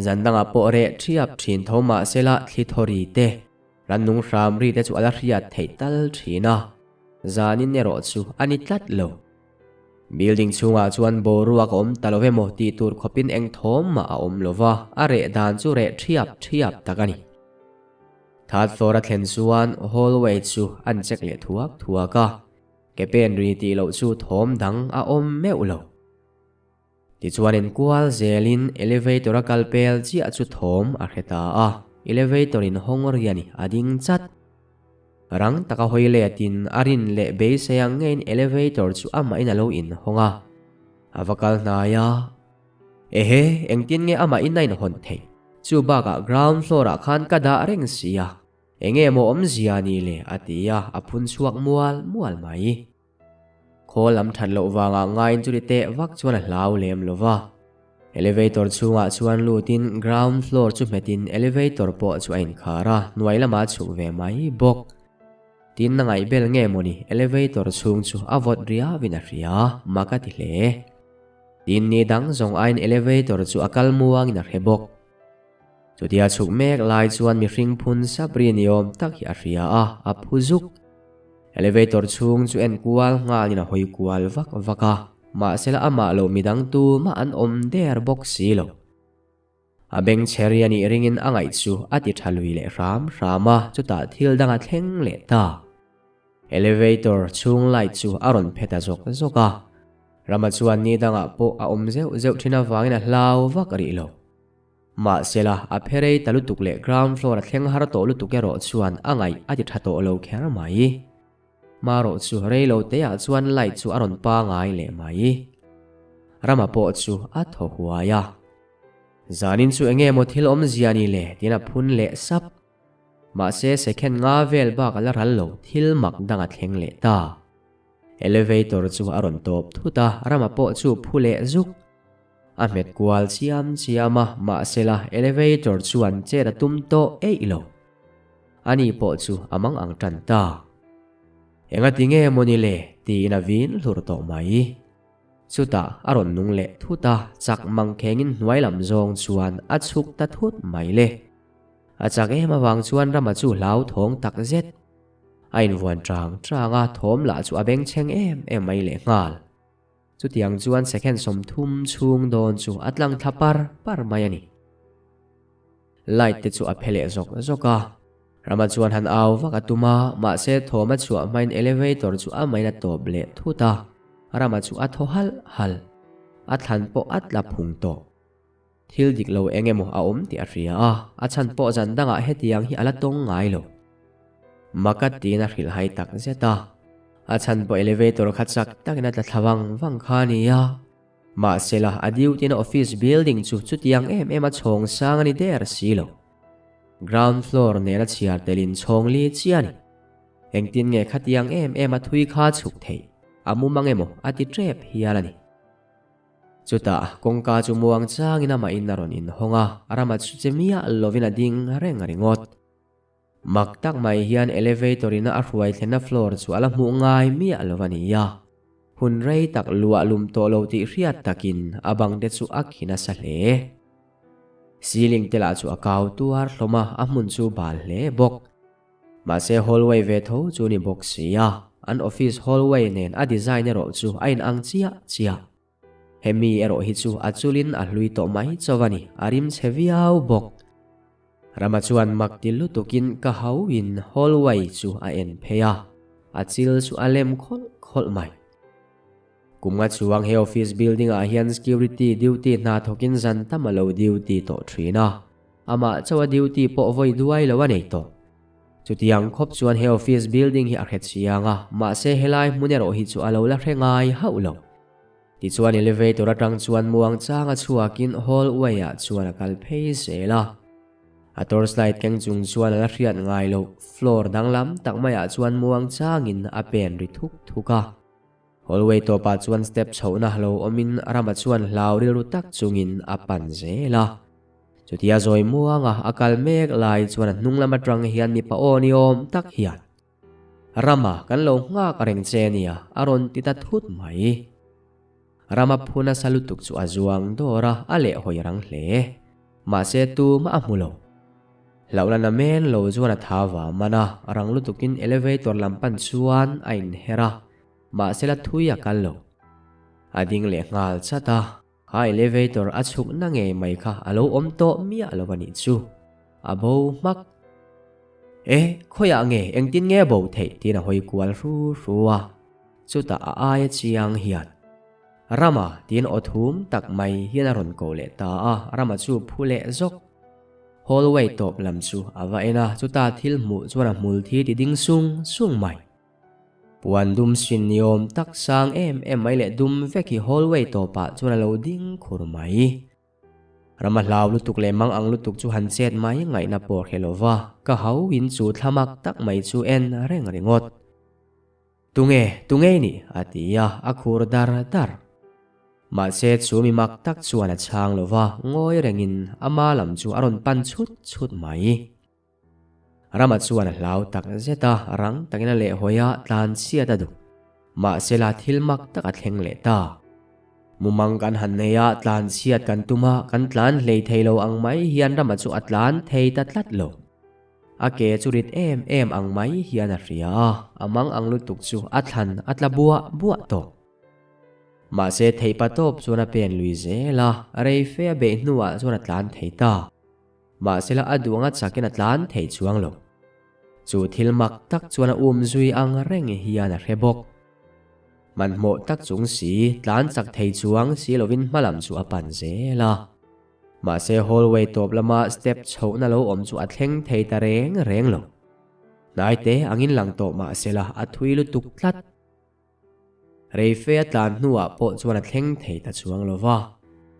Speaker 1: Zan dangah pawh reh thiap thin tho mahsela thli thaw ri te, rannung hram ri te chu a la hriat theih tal thin a. Zanin erawh chu a ni tlat lo. Building chhungah chuan boruak a awm ta lo emaw tih tur khawpin eng thawm mah a awm lo va, a reh dan chu reh thiap thiap tak a ni. Third floor a thlen chuan hallway chu an check leh thuak thuak a, ke pen ri tih loh chu thawm dang a awm meuh lo. Tichuan inkual zelin elevator a kal pel chiah chu thawm a hre ta a, elevator in hawng rian i a ding chat. Rang taka hawi letin a rin leh beisei ang ngeiin elevator chu amahin a lo inhawng a, a va kal hnai a. Ehe, engtin nge amahin a inhawn theih? Chu bakah ground floor ah khan ka dah reng si a, enge maw awmzia ni le? a ti a, a phun chhuak mual mual mai. Khawl lam that loh vangah ngaiin chu ti teh vak chuan a hlau lem lo va. Elevator chhungah chuan lutin ground floor chu hmetin elevator pawh chu a inkhar a, hnuai lamah a chhuk ve mai bawk. Tin a ngaihbel nge mawni elevator chhung chu a vawt riauin a hria, mak a ti hle. Tin ni dang zawng aiin elevator chu a kal muangin a hre bawk. Chutia chhuk mek lai chuan mihring phun sap ri ni awm tak hi a hria a, a phu zuk. Elevator chhung chu en kual nghalin a hawi kual vak vak a, mahsela amah lo midang tumah an awm der bawk si lo. A beng chhe ri a nih ringin a ngaih chu a ti tha lui leh hram hram a, chutah thil dang a thleng leh ta. Elevator chhung light chu a rawn phe ta zawk zawk a, Rama chuan ni dangah pawh a awm zeuh zeuh thin avangin a hlau vak rih lo. Mahsela, a phe rei ta lutuk leh ground floor a thleng har tawh lutuk erawh chuan a ngaih a ti tha tawh lo kher mai. Marawh chu rei lo teah chuan light chu a rawn pangai leh mai. Rama pawh chu a thaw huai a. Zanin chu enge maw thil awmzia ni le tiin a phun leh sap. Mahse second nga vel bak a la ral lo thil mak dang a thleng leh ta. Elevator chu a rawn tawp thut a, Rama pawh chu phu leh zuk. A hmet kual chiam chiam a, mahsela elevator chuan chet a tum tawh eih lo. Ani pawh chu a mang ang tan ta. Engati nge mawni le? tiin a vin hlur tawh mai. Chutah a rawn nung leh thut a, chak mang khengin hnuai lam zawng chuan a chhuk ta thut mai le. A chak em avang chuan Rama chu hlauthawng tak zet. A invuan chang chang a, thawm lah chu a bengchheng em em mai lehnghal. Chutiang chuan second 30 chhung dawn chu a tlang thla par par mai a ni. Light te chu a phe leh zawk zawk a. Rama chuan han au vak a tum a, mahse thawm a chhuah hmain elevator chu a main a tawp leh thut a. Rama chu a thaw halh halh. A thlan pawh a tla phung tawh. Thil dik lo eng emaw a awm tih a hria a, a chhan pawh zan dangah hetiang hi a la tawng ngai lo. Maka tiin a hrilh hai tak zet a, a chhan pawh elevator kha chak takin a tla thla vang vang kha a ni a. Mahsela, a duty na office building chu chutiang em em a chhawng sang a ni der si lo. Ground floor nena chhiar telin chhawng li chiah a ni. Engtin nge khatiang em em a thui kha chhuk theih? A mum ang emaw a ti tep hial a ni. Chutah, kawngka chu muang changin amah in a rawn inhawng a, rama chu che miah lovin a ding reng ringawt. Mak tak mai hian elevator ina a hruai thlenna floor chu a la hmuh ngai miah lo a ni a. Hun rei tak luah lum tawh lo tih hriat takin a bang te chu a khi nasa hle. Ceiling te lah chu a kau tuar hlawm a, a hmun chu bal hle bawk. Mahse hallway ve tho chu ni bawk si a, an office hallway nen a design erawh chu a inang chiah chiah. Hemi erawh hi chu a chulin a hlui tawh mai chauh a ni, a rim chhe viau bawk. Rama chuan mak ti lutukin ka hauin hallway chu a en phei a, a chil chu a lem khawlh khawlh mai. Kum nga chuang he office building ah hian security duty hna thawkin zan tam a lo duty tawh thin a, amah chauh a duty pawh vawi duai lo a nei tawh. Chutiang khawp chuan he office building hi a hre chiang a, mahse helai hmun erawh hi chu a lo la hre ngai hauh lo. Tichuan elevator atang chuan muang changa chhuakin hallway ah chuan a kal phei zel a. A torchlight keng chung chuan a la hriat ngai loh floor danglam tak maiah chuan muang changin a pen ri thuk thuk a. Hallway tawpah chuan step chhohna lo awmin Rama chuan hlau rilru tak chungin a pan zel a. Chutia zawi muanga a kal mek lai chuan a hnung lam atang hian mipa aw ni awm tak hian Rama kan lo nghak reng che nia a rawn ti ta thut mai. Rama phu nasa lutuk chu a zuang dawr a, a leh hawi rang hle. Mahse tumah a hmu lo. Hlauhna na men lo chuan a tha va man a, rang lutukin elevator lam pan chuan a inher a, mahse la thui a kal lo. A ding leh nghal chat a, kha elevator a chhuk na ngei mai kha a lo awm tawh miah lo a nih chu. A bo hmak. E, khawiah nge engtin nge bo theih tiin a hawi kual hru hru a, chutah a aia chiang hian Rama tiin aw thum tak mai hian a rawn ko leh ta a, Rama chu phu leh zawk. Hallway tawp lam chu a va en a, chuta thil hmuh chuan a hmul thi ti ding sung sung mai. Puan dum sin ni awm tak sang em em mai leh dum vek hi hallway tawpah chuan a lo ding khur mai. Rama hlau lutuk leh mang ang lutuk chu han chet mai ngaihna pawh hre lo va, ka hau in chu thlamak tak mai chu en reng ringawt. Tunge, tunge i nih? a ti a, a khur dar dar. Mahse chu mi mak tak chuan a chhang lo va, ngawi rengin ama lam chu a rawn pan chhut chhut mai. Rama chuan a hlau tak zet a, rang takin a lehhawi a, tlan chhiat a duh. Mahsela thil mak tak a thleng leh ta. Mumang kan han nei a, tlan chhiat kan tum a, kan tlan hlei thei lo ang mai hian Rama chu a tlan thei ta tlat lo. A ke chu rit em em ang mai hian a hria a, a mang ang lutuk chu a thlan a tla buah buah tawh. Mahse theihpa tawp chuan a pen lui zel a, rei fe a beih hnuah chuan a tlan thei ta. Mahsela a duh anga chakin a tlan thei chuang lo. Chu thil mak tak chuan a um zui ang reng hian a hre bawk. Hmanhmawh tak chung si, tlan chak thei chuang si lovin hmalam chu a pan zel a. Mahse hallway tawp lama step chhohna lo awm chu a thleng thei ta reng reng lo. Hnai te angin lang tawh mahsela a thui lutuk tlat. Reife a tlan hnuah pawh chuan a thleng thei ta chuang lo va.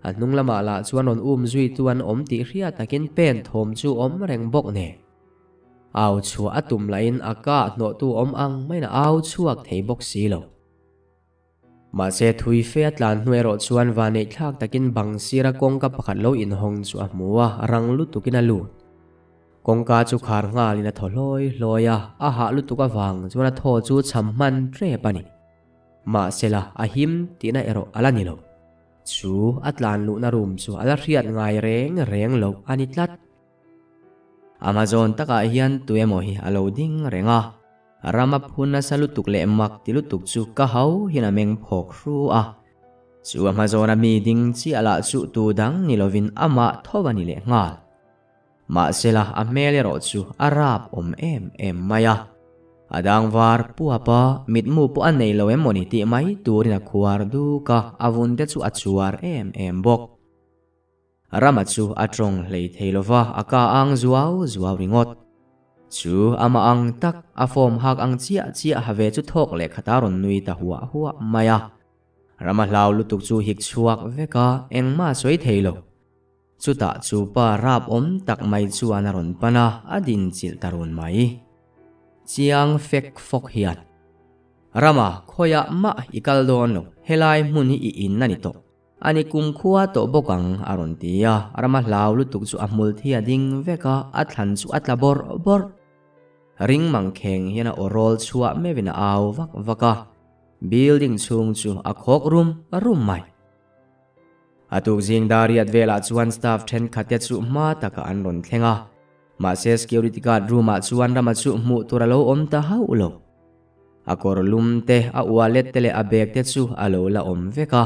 Speaker 1: A hnung lamah lah chuan rawn um zuitu an awm tih hriat takin pen thawm chu awm reng bawk nen. Au chhuah a tum lahin a ka hnawhtu awm ang maiin a au chhuak thei bawk si lo. Mahse thui fe a tlan hnu erawh chuan vanneih thlak takin bang sira kawngka pakhat lo inhawng chu a hmu a, rang lutukin a lut. Kawngka chu khar nghalin a thaw hlawi hlawi a, a hah lutuk avang chuan a thaw chu cham hman tep a ni. Mahsela, a him tihna erawh a la ni lo. Chu a tlan luhna room chu a la hriat ngai reng reng loh a ni tlat. Amazon takah hian tu emaw hi a lo ding reng a, ram a phu nasa lutuk leh mak ti lutuk chu ka hau hian a meng phawk hru a. Chu Amazon-a mi ding chiah lah chu tu dang ni lovin amah tho a ni leh nghal. Mahsela a hmel erawh chu a rap awm em em mai a. A dang var puap a, mitmu pawh a nei lo em mawni tih mai turin a khuar duk a, a vun te chu a chuar em em bawk. Rama chu a tawng hlei thei lo va, a ka ang zuau zuau ringawt. Chu amah ang tak, a form hak ang chiah chiah ha ve chu thawk leh khat a rawn nui ta huah huah mai a. Rama hlau lutuk chu hik chhuak vek a, engmah a sawi thei lo. Chutah chu pa rap awm tak mai chuan a rawn pan a, a din chilh ta run mai. Chiang fek fawk hian, Rama, khawiah mah i kal dawn lo, helai hmun hi i in a ni tawh. A ni kumkhua tawh bawk ang, a rawn ti a. Rama hlau lutuk chu a hmul thi a ding vek a, a thlan chu a tla bawrh bawrh. Ring mangkheng hian a aw rawl chhuah meuhin a au vak vak a. Building chhung chu a khawk rum rum mai. A tuk zing dar riat velah chuan staff thenkhat te chu hma takah an rawn thleng a. Mahse security guard room ah chuan Rama chu hmuh tur a lo awm ta hauh lo. A kawr lum te, a wallet te leh a bag te chu a lo la awm vek a.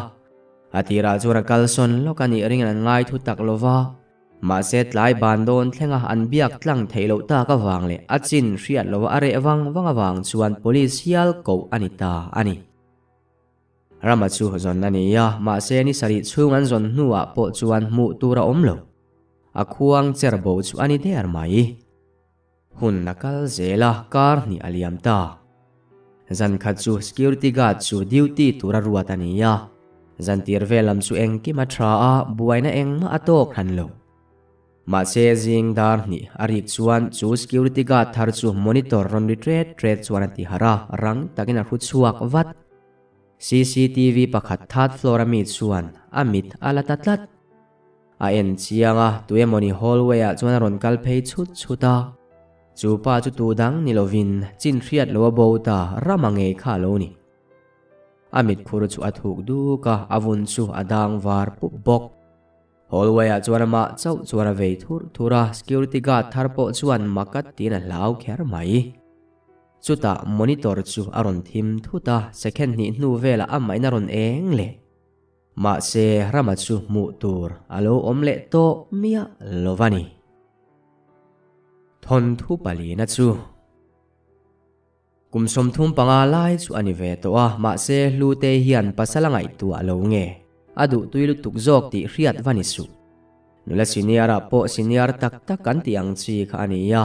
Speaker 1: A tirah chuan a kalsawn lawk a nih ringin an ngai thu tak lo va. Mahse tlai ban dawn thlenga an biak tlang theih loh tak avang leh a chin hriat lova a reh vang vang avang chuan police hial koh a ni ta a ni. Rama chu zawn a ni a, mahse ni sarih chhung an zawn hnuah pawh chuan hmuh tur a awm lo. A khuang cher bo chu a ni der mai. Hun a kal zel a, kar hnih a liam ta. Zan khat chu security guard chu duty tura ruat a ni a, zan tir vel lam chu engkim a tha a, buaina engmah a tawk hran lo. Mahse zing dar hnih a rik chuan chu security guard thar chu monitor rawn ri tret tret chuan a ti harh a, rang takin a hru chhuak vat. Cctv pakhat third floor a mi chuan a mit a la ta tlat. A en chiang a, tuemawni hallway ah chuan a rawn kal phei chhut chhut a. Chu pa chu tu dang ni lovin chin hriat lo a bo ta rama ngei kha a lo ni. A mitkhur chu a thuk duk a, a vun chu a dang var pup bawk. Hallway ah chuan amah chauh chuan a vei thur thur a, security guard thar pawh chuan makat tiin a hlau kher mai. Chutah monitor chu a rawn thim thut a, second hnih hnu velah amahin a rawn eng leh. Mahse, Rama chu hmuh tur a lo awm leh tawh miah lo va ni. Thawnthu palina chu kum 35 lai chu a ni ve tawh a, mahse Hlute hian pasal a ngaihtuah lo nge, a duhtui lutuk zawk tih hriat va ni suh. Nula senior-ah pawh senior tak tak kan tih ang chi kha a ni a,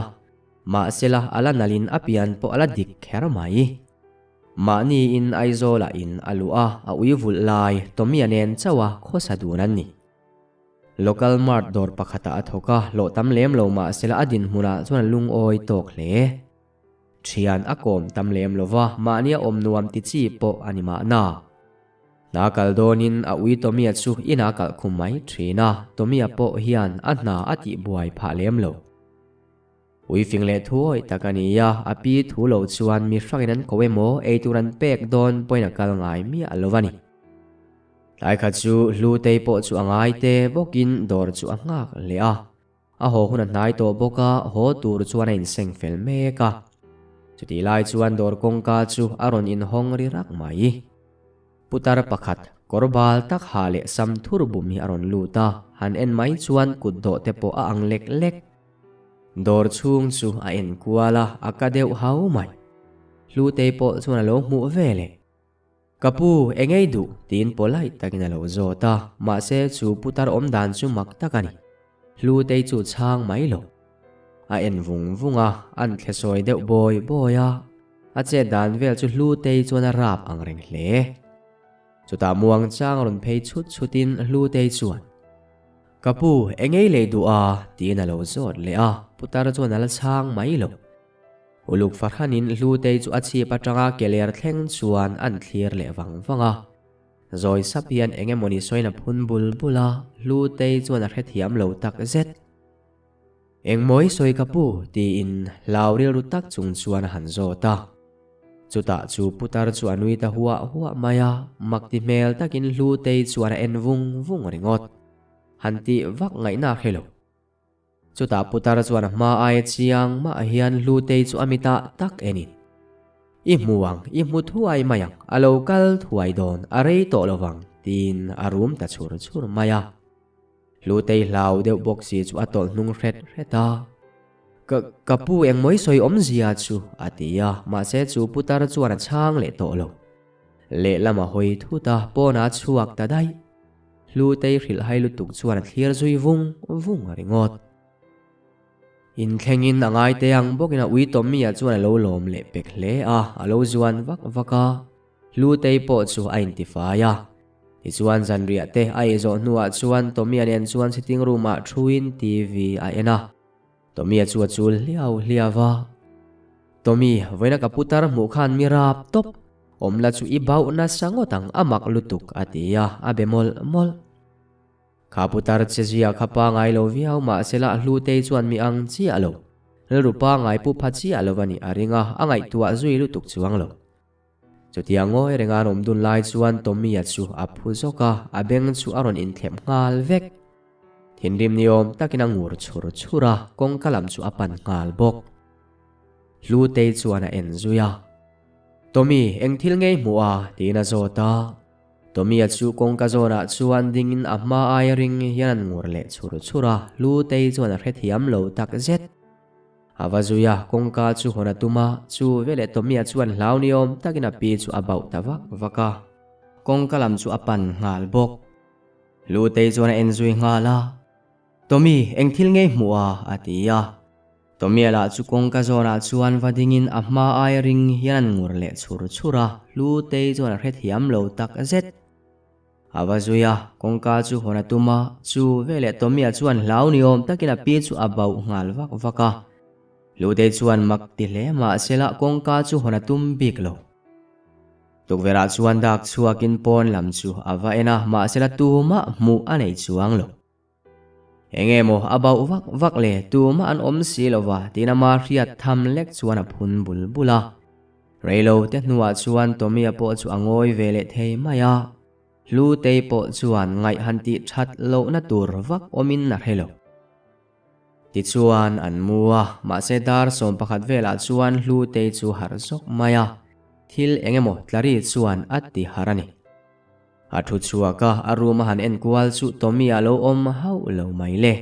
Speaker 1: mahsela a la nalhin a pian pawh a la dik kher mai. Mahni in Aizawlah in a luh a, a ui vulh lai Tommy-a nen chauh a khawsa dun an ni. Local mart dawr pakhatah a thawk a, hlawh tam lem lo mah sela a dinhmunah chuan a lungawi tawk hle. Thian a kawm tam lem lo va, mahnia awm nuam ti chi pawh a ni mahna. Hna kal dawnin a ui Tommy-a chu inah kalh khum mai thin a, Tommy-a pawh hian a hna a tihbuai phah lem lo. Ui fing leh thuawi tak a ni a, a pi thu lo chuan mi hrangin an ko emaw eitur an pek dawn pawhin a kal ngai miah lo a ni. Tlai khat chu Hlutei pawh chu a ngai te bawkin dawr chu a nghak leh a, a haw hun a hnai tawh bawk a, haw tur chuan a inseng fel mek a. Chutih lai chuan dawr kawngka chu a rawn inhawng ri rak mai. Putar pakhat, kawr bal tak ha leh sam thur bum hi a rawn lut a, han en mai chuan kut dawh te pawh a ang lek lek. Dawr chhung chu a en kual a, a ka deuh hau mai. Hlutei pawh chuan a lo hmuh ve leh. Ka pu, eng ei duh? tiin polite takin a lo zawt a, mahse chu putar awm dan chu mak tak a ni. Hlutei chu chhang mai lo. A en vung vung a, an thle sawi deuh bawi bawi a. A chet dan vel chu Hlutei chuan a rap ang reng hle. Chutah muangchang rawn phei chhut chhutin Hlutei chuan. Ka pu, eng ei lei duh a? tiin a lo zawt leh a, putar chuan a la chhang mai lo. Uluk fahranin Hlutei chu a chhip atanga keler thleng chuan an thlir leh vang vang a. Zawi sap hian eng emawni sawiin a phun bul bul a, Hlutei chuan a hrethiam lo tak zet. Engmawi sawi ka pu? tiin hlau rilru tak chung chuan a han zawt a. Chutah chu putar chu a nui ta huah huah mai a, mak ti hmel takin Hlutei chuan a en vung vung ringawt. Han tih vak ngaihna a hre lo. Chutah putar chuan a hma aia chiang mah hian Hlutei chu a mitah tak enin, I hmu ang, i hmu thuai mai ang, a lo kal thuai dawn, a rei tawh lo vang, tiin a rum ta chhur chhur mai a. Hlutei hlau deuh bawk si chu a tawlh hnung hret hret a. Ka, ka pu engmawi sawi awmzia chu, a ti a, mahse chu putar chuan a chhang leh tawh lo. Lehlam a hawi thut a, pawnah a chhuak ta daih. Hlutei hrilh hai lutuk chuan a thlir zui vung vung ringawt. Inthlengin a ngai te ang bawkin a ui Tommy-a chuan a lo lawm leh pek hle a, a lo zuan vak vak a. Hlutei pawh chu a intifai a. Tichuan zanriah te a ei zawh hnuah chuan Tommy-a nen chuan sitting room-ah thuin TV a en a. Tommy-a chu a chul hliau hliau a. Tommy, vawiina ka putar hmuh khan mi rap tawp. Awm la chu i bauh nasa ngawt ang a mak lutuk a ti a, a be mawlh mawlh. Kha putar che zia kha pangai lo viau mahsela a hlutei chuan mi ang chiah lo. Rilru pangai pu pha chiah lo a nih a ring a, a ngaihtuah zui lutuk chuang lo. Chutia ngawi renga an awm dun lai chuan Tommy-a chu a phu zawk a, a beng chu a rawn inthlep nghal vek. Thinrim ni awm takin a ngur chhur chhur a, kawngka lam chu a pan nghal bawk. Hlutei chuan a en zui a. Tommy, eng thil ngei hmuh a? tiin a zawt a. Tommy-a chu kawngka zawnah chuan dingin a hma aia ring hian an ngur leh chhur chhur a, Hlutei chuan a hrethiam lo tak zet. A va zui a, kawngka chu hawn a tum a, chu veleh Tommy-a chuan hlau ni awm takin a pi chu a bauh ta vak vak a. Kawngka lam chu a pan nghal bawk. Hlutei chuan a en zui nghal a, Tommy, eng thil ngei hmuh a? a ti a. Tommy-a lah chu kawngka zawnah chuan va dingin a hma aia ring hian an ngur leh chhur chhur a, Hlutei chuan a hrethiam lo tak zet. A va zui a, kawngka chu hawn a tum a, chu veleh Tommy-a chuan hlau ni awm takin a pi chu a bauh nghal vak vak a. Hlutei chuan mak ti hle mahsela kawngka chu hawn a tum bik lo. Tukverhah chuan dak chhuakin pawn lam chu a va en a, mahsela tumah hmuh a nei chuang lo. Enge maw a bauh vak vak le, tumah an awm si lo va tiin ama hriat tham lek chuan a phun bul bul a. Reilo te hnuah chuan Tommy-a pawh chu a ngawi ve leh thei mai a. Hlutei pawh chuan ngaih han tih that lohna tur vak awmin a hre lo. Tichuan an mu a, mahse dar 11 velah chuan Hlutei chu harh zawk mai a, thil eng emaw tlari chuan a ti harh a ni. A thu chhuak a, a room a han en kual chu Tommy a lo awm hauh lo mai le.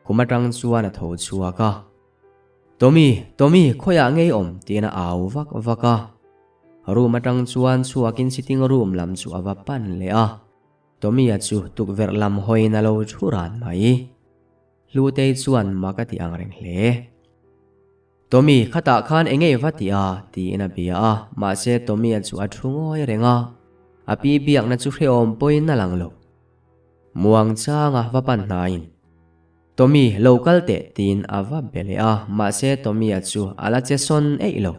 Speaker 1: Khum atang chuan a tho chhuak a. Tommy, Tommy, khawiah ngei awm? tiin a au vak vak a. Room atang chuan chhuakin sitting room lam chu a va pan leh a. Tommy a chu tukverh lam hawiin a lo thu ran mai. Hlutei chuan mak a ti ang reng hle. Tommy, khatah khan eng ngei va ti a? tiin a bia a, mahse Tommy-a chu a thu ngawi reng a, a pi biakna chu hrehawm pawhin a lang lo. Muang changa va pan hnaiin, Tommy, lo kal teh tiin a va be leh a, mahse Tommy-a chu a la che sawn eih lo.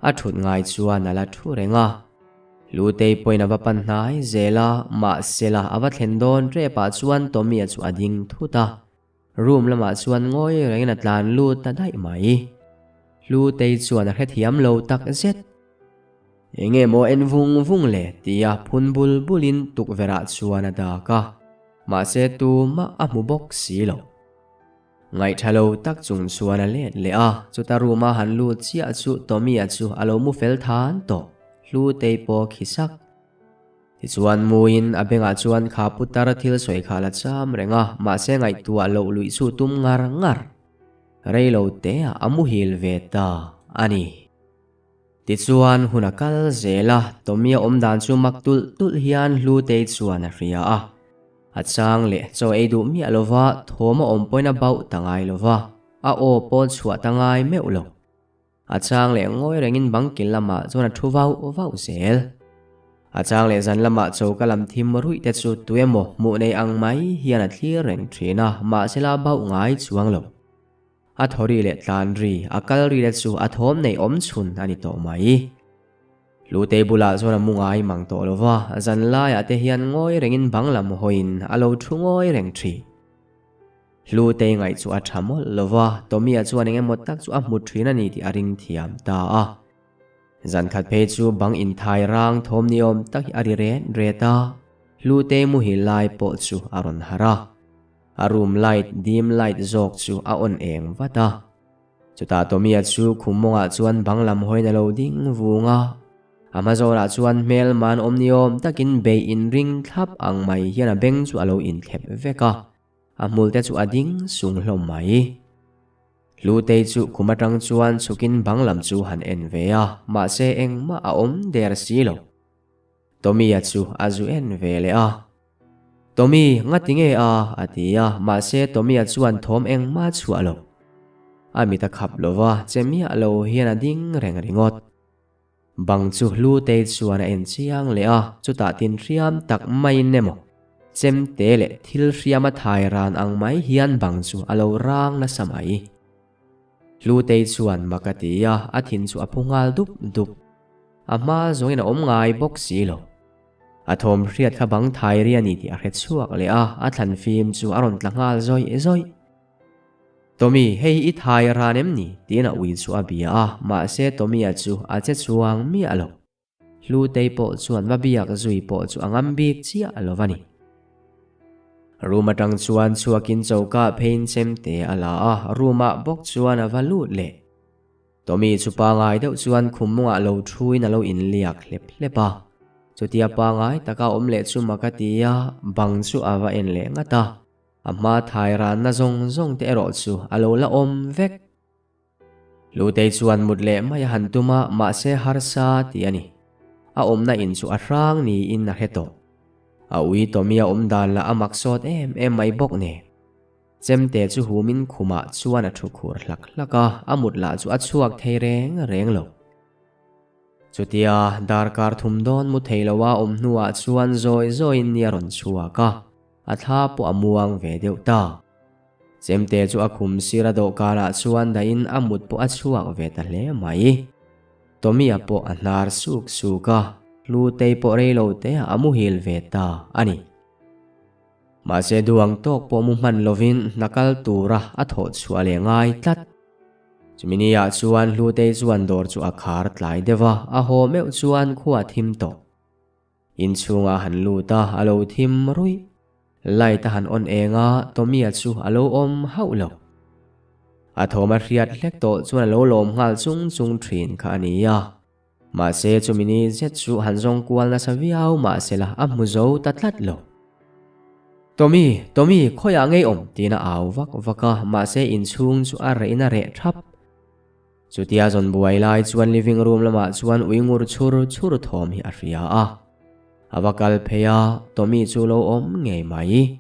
Speaker 1: A thut ngai chuan a la thu reng a. Lutei pawhin a va pan hnai zel a, mahse la a va thlen dawn ṭepah chuan Tommy-a chu a ding thut a. Room lamah chuan ngawi rengin a tlan lut ta daih mai. Hlutei chuan a hrethiam lo tak zet. Enge maw en vung vung le tia phun bul bulin tukverhah chuan a dak a, mahse tumah a hmu bawk si lo. Ngaihtha lo tak chung chuan a let leh a, chuta room a han lut chiah chu Tommy-a chu a lo mu fel than tawh. Hlutei pawh khi sak. Tichuan Muin a bengah chuan kha putar thil sawi kha la cham reng a, mahse ngaihtuah loh luih chu tum ngar ngar. Rei lo te ah a muhil ve ta a ni. Tichuan hun a kal zel a, Tommy a awm dan chu mak tulh tulh hian Hlutei chuan a hria a. A chang leh chaw ei duh miah lova thawm a awm pawhin a bauh ta ngai lova, a aw pawn chhuah ta ngai meuh lo. A chang leh ngawi rengin bang kil lamah chuan a thu vauh vauh zel. A chang leh zan lamah choka lam thim ruih te chu tuemaw hmuh nei ang mai hian a thlir reng thin a, mahsela bauh ngai chuang lo. A thaw ri leh tlan ri, a kal ri te chu a thawm nei awm chhun a ni tawh mai. Hlutei bulah chuan a mu ngai mang tawh lo va, zan laiah te hian ngawi rengin bang lam hawiin a lo thu ngawi reng thin. Hlutei ngaih chu a tha mawlh lo va, Tommy-a chuan eng emaw tak chu a hmu thin a ni tih a ring thiam ta a. Zan khat phei chu bang inthai rang thawm ni awm tak hi a ri ret ret a, Hlutei muhil lai pawh chu a rawn harh a. A room light dim light zawk chu a on eng vat a. Chutah Tommy-a chu khum mawngah chuan bang lam hawiin a lo ding vung a. A hma zawnah chuan hmel man awm ni awm takin bei inring thlap ang mai hian a beng chu a lo inthlep vek a. A hmul te chu a ding sung hlawm mai. Hlutei chu khum atang chuan chhukin bang lam chu han en ve a, mahse engmah a awm der si lo. Tommy-a chu a zu en ve leh a. Tommy, ngati nge a? a ti a, mahse Tommy-a chuan thawm engmah chhuah lo. A mit a khap lo va, che miah lo hian a ding reng ringawt. Bang chu Hlutei chuan a en chiang leh a, chutah tin hriam tak maiin emaw chemte leh thil hriam a thai ran ang mai hian bang chu a lo rang nasa mai. Hlutei chuan mak a ti a, a thin chu a phu nghal dup dup. A hma zawngin a awm ngai bawk si lo. A thawm hriat kha bang thai ri a ni tih a hre chhuak leh a, a thlan fim chu a rawn tla nghal zawih zawih. Tommy, hei hi i thai ran em ni? tiin a ui chu a bia a, mahse Tommy-a chu a che chuang miah lo. Hlutei pawh chuan va biak zui pawh chu a ngam bik chiah lo va ni. Room atang chuan chhuakin choka pheiin chemte a la a, room-ah bawk chuan a va lut leh. Tommy chu pangai deuh chuan khum mungah lo thuin a lo inliak hlep hlep a. Chutia pangai taka awm leh chu mak a ti a, bang chu a va en leh ngat a. A hma thai ranna zawng zawng te erawh chu a lo la awm vek. Lutei chuan mut leh mai a han tum a, mahse harsa tih a ni. A awmna in chu a hrang niin a hre tawh. A ui Tommy a awm dan lah a mak sawt em em mai bawk nen. Chemte chu humin khumah chuan a thu khur hlak hlak a, a mut lah chu a chhuak thei reng reng lo. Chutia darkar thum dawn mu thei loa awm hnuah chuan zawi zawiin ni a rawn chhuak a. A thla pawh a muang ve deuh ta. Chemte chu a khum sir a dawhkanah chuan dahin a mut pawh a chhuak ve ta hle mai. Tommy-a pawh a hnar suk suk a, Hlutei pawh rei lo te a muhil ve ta a ni. Mahse duang tawk pawh mu hman lovin hna kal tura a thawh chhuah leh ngai tlat. Chumi ni-ah chuan Hlutei chuan dawr chu a khar tlai deuh a, a haw meuh chuan khua thim tawh. Inchhungah a han lut a, a lo thim ruih. Light a han on eng a, Tommy-a chu a lo awm hauh lo. A thawm a hriat hlek tawh chuan a lo lawm nghal chung chung thin kha a ni a. Mahse chumi ni zet chu han zawng kual nasa viau mahsela a hmu zo ta tlat lo. Tommy, Tommy, khawiah ngei awm? tiin a au vak vak a, mahse inchhung chu a rehin a reh thap. Chutia zawn buai lai chuan living room lamah chuan ui ngur chhur chhur thawm hi a hria a. A va kal phei a, Tommy chu lo awm ngei mai.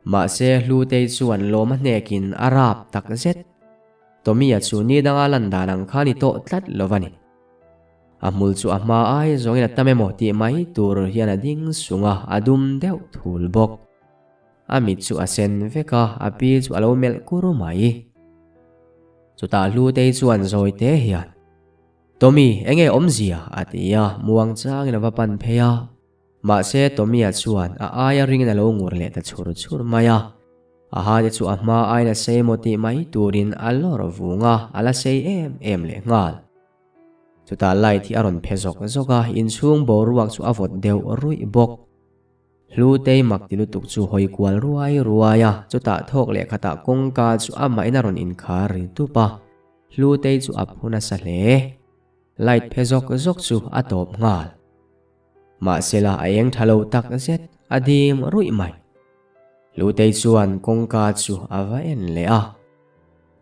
Speaker 1: Mahse Hlutei chuan lawm a hnekin a rap tak zet. Tommy-a chu ni danga lan dan ang kha ni tawh tlat lo va ni. A hmul chu a hma ai zawngin a tam emaw tih mai tur hian a ding sung a, a dum deuh thul bawk. A mit chu a sen vek a, a pi chu a lo melh kur mai. Chutah Hlutei chuan zawi te hian, Tommy, enge awmzia? a ti a, muang changin a va pan phei a. Mahse Tommy-a chuan a aia ringin a lo ngur leh ta chhur chhur mai a. A ha te chu a hma aiin a sei maw tih mai turin a lawr vung a, a la sei em em leh nghal. Chutah light hi a rawn phe zawk zawk a, inchhung boruak chu a vawt deuh ruih bawk. Hlutei mak ti lutuk chu hawi kual ruai ruai a, chutah thawk leh khatah kawngka chu amahin a rawn inkhar ri tup a, Hlutei chu a phu nasa hle. Light phe zawk zawk chu a tawp nghal. Mahsela a eng tha lo tak zet, a dim ruih mai. Hlutei chuan kawngka chu a va en leh a.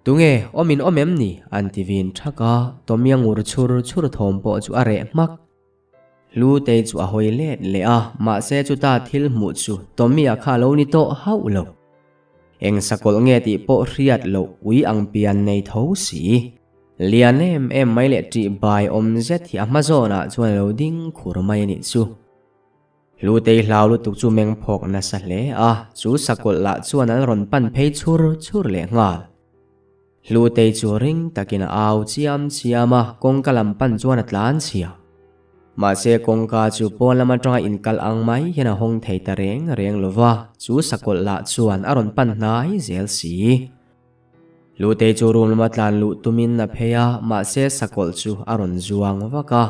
Speaker 1: Tunge, awm in awm em ni? an ti vin thak a, Tommy-a ngur chhur chhur thawm pawh chu a reh hmak. Hlutei chu a hawi let leh a, mahse chuta thil hmuh chu Tommy-a kha a lo ni tawh hauh lo. Eng sakawlh nge tih pawh hriat loh ui ang pian nei tho si. Lian em em mai leh ṭih bai awm zet hi a hma zawnah chuan a lo ding khur mai a nih chu. Hlutei hlau lutuk chu meng phawk nasa hle a, chu sakawlh lah chuan an rawn pan phei chhur chhur leh nghal. Hlutei chu ring takin a au chiam chiam a, kawngka lam pan chuan a tlan chhia. Mahse kawngka chu pawn lam atanga inkal ang mai hian a hawng thei ta reng reng lo va, chu sakawlh lah chuan a rawn pan hnai zel si. Hlutei chu room lama tlan luh tumin a phei a, mahse sakawlh chu a rawn zuang vak a.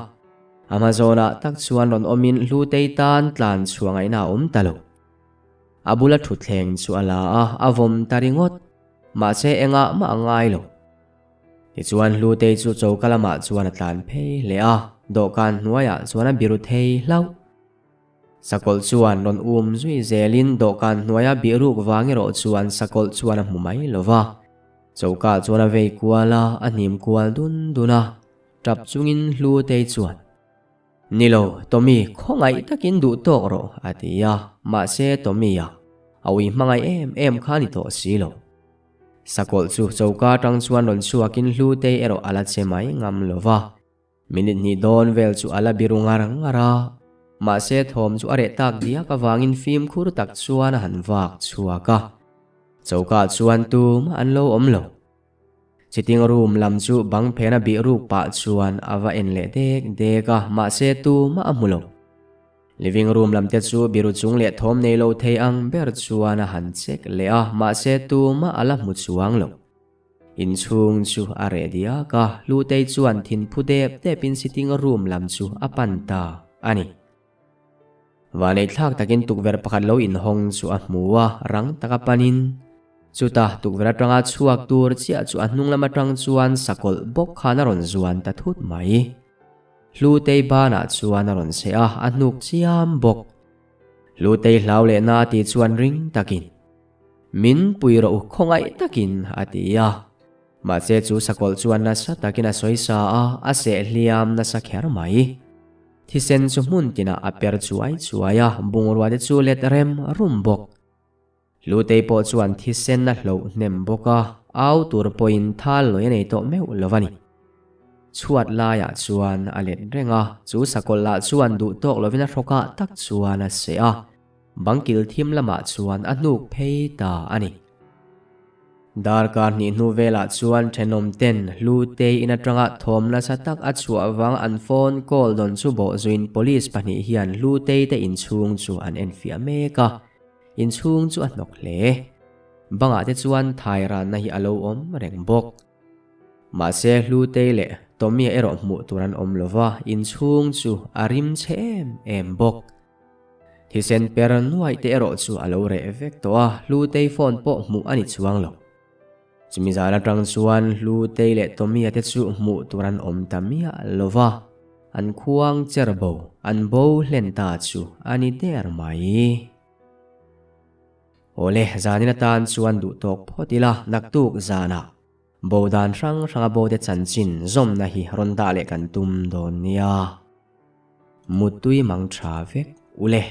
Speaker 1: A hma zawnah tak chuan rawn awmin Hlutei tan tlan chhuah ngaihna a awm ta lo. A bula thutthleng chu a la a, a vawm ta ringawt. Mahse engah mah a ngai lo. Tichuan Hlutei chu choka lamah chuan a tlan phei hle a, dawhkan hnuaiah chuan a biru thei hlauh. Sakawlh chuan rawn um zui zelin dawhkan hnuaia bihruk vang erawh chuan sakawlh chuan a hmu mai lo va. Choka chuan a vei kual a, a hnim kual dun dun a, tap chungin Hlutei chuan, Ni lo, Tommy, khawngaih takin duh tawk rawh, a ti a. Mahse, Tommy-a a ui hmangaih em em kha a ni tawh si lo. Sakawlh chu choka atang chuan rawn chhuakin Hlutei erawh a la che mai ngam lo va. Minute hnih dawn vel chu a la biru ngar ngar a, mahse thawm chu a reh tak diak avangin fimkhur tak chuan a han vak chhuak a. Choka chuan tumah an lo awm lo. Sitting room lam chu bang phena bih ruk pah chuan a va en leh dek dek a, mahse tumah a hmu lo. Living room lam te chu biru chung leh thawm nei lo thei ang ber chuan a han check leh a, mahse tumah a la hmu chuang lo. Inchhung chu a reh diak a, Hlutei chuan thinphu dep depin sitting room lam chu a pan ta a ni. Vaneihthlak takin tukverh pakhat lo inhawng chu a hmu a, rang taka panin. Chutah tukverh atanga chhuak tur chiah chu a hnung lam atang chuan sakawlh bawk khan a rawn zuan ta thut mai. Hlutei banah chuan a rawn cheh a, a hnuk chiam bawk. Hlutei hlau leh na tih chuan ring takin, Min pui rawh u khawngaih takin, a ti a. Mahse chu sakawlh chuan nasa takin a sawi sa a, a seh hliam nasa kher mai. Thisen chu hmun tinah a per chuai chuai a, bungrua te chu let rem rum bawk. Hlutei pawh chuan thisen a hloh hnem bawk a, au tur pawhin thal lawi a nei tawh meuh lo a ni. Chhuat laiah chuan a let reng a, chu sakawlh lah chuan duh tawk lovin a hrawkah tak chuan a seh a, bangkil thim lamah chuan a hnuk phei ta a ni. Darkar hnih hnu velah chuan thenawm ten Hlutei in atanga thawm nasa tak a chhuah vang an phone call dawn chu bawh zuiin police pahnih hian Hlutei te inchhung chu an enfiah mek a, inchhung chu a hnawk hle. Bangah te chuan thai ranna hi a lo awm reng bawk. Mahse Hlutei leh Tommy-a erawh hmuh tur an awm lova, inchhung chu a rim chhe em em bawk. Thisen per nuaih te erawh chu a lo reh vek tawh a, Hlutei phone pawh hmuh a ni chuang lo. Chumi zan atang chuan Hlutei leh Tommy-a te chu hmuh tur an awm ta miah lo va, an khuang cher bo, an bo hlen ta chu a ni der mai. Awle, zanin atan chuan duh tawk phawt ila, naktuk zanah bo dan hrang hranga bo te chanchin zawmna hi rawn dah leh kan tum dawn nia. Muttui mang tha vek ule.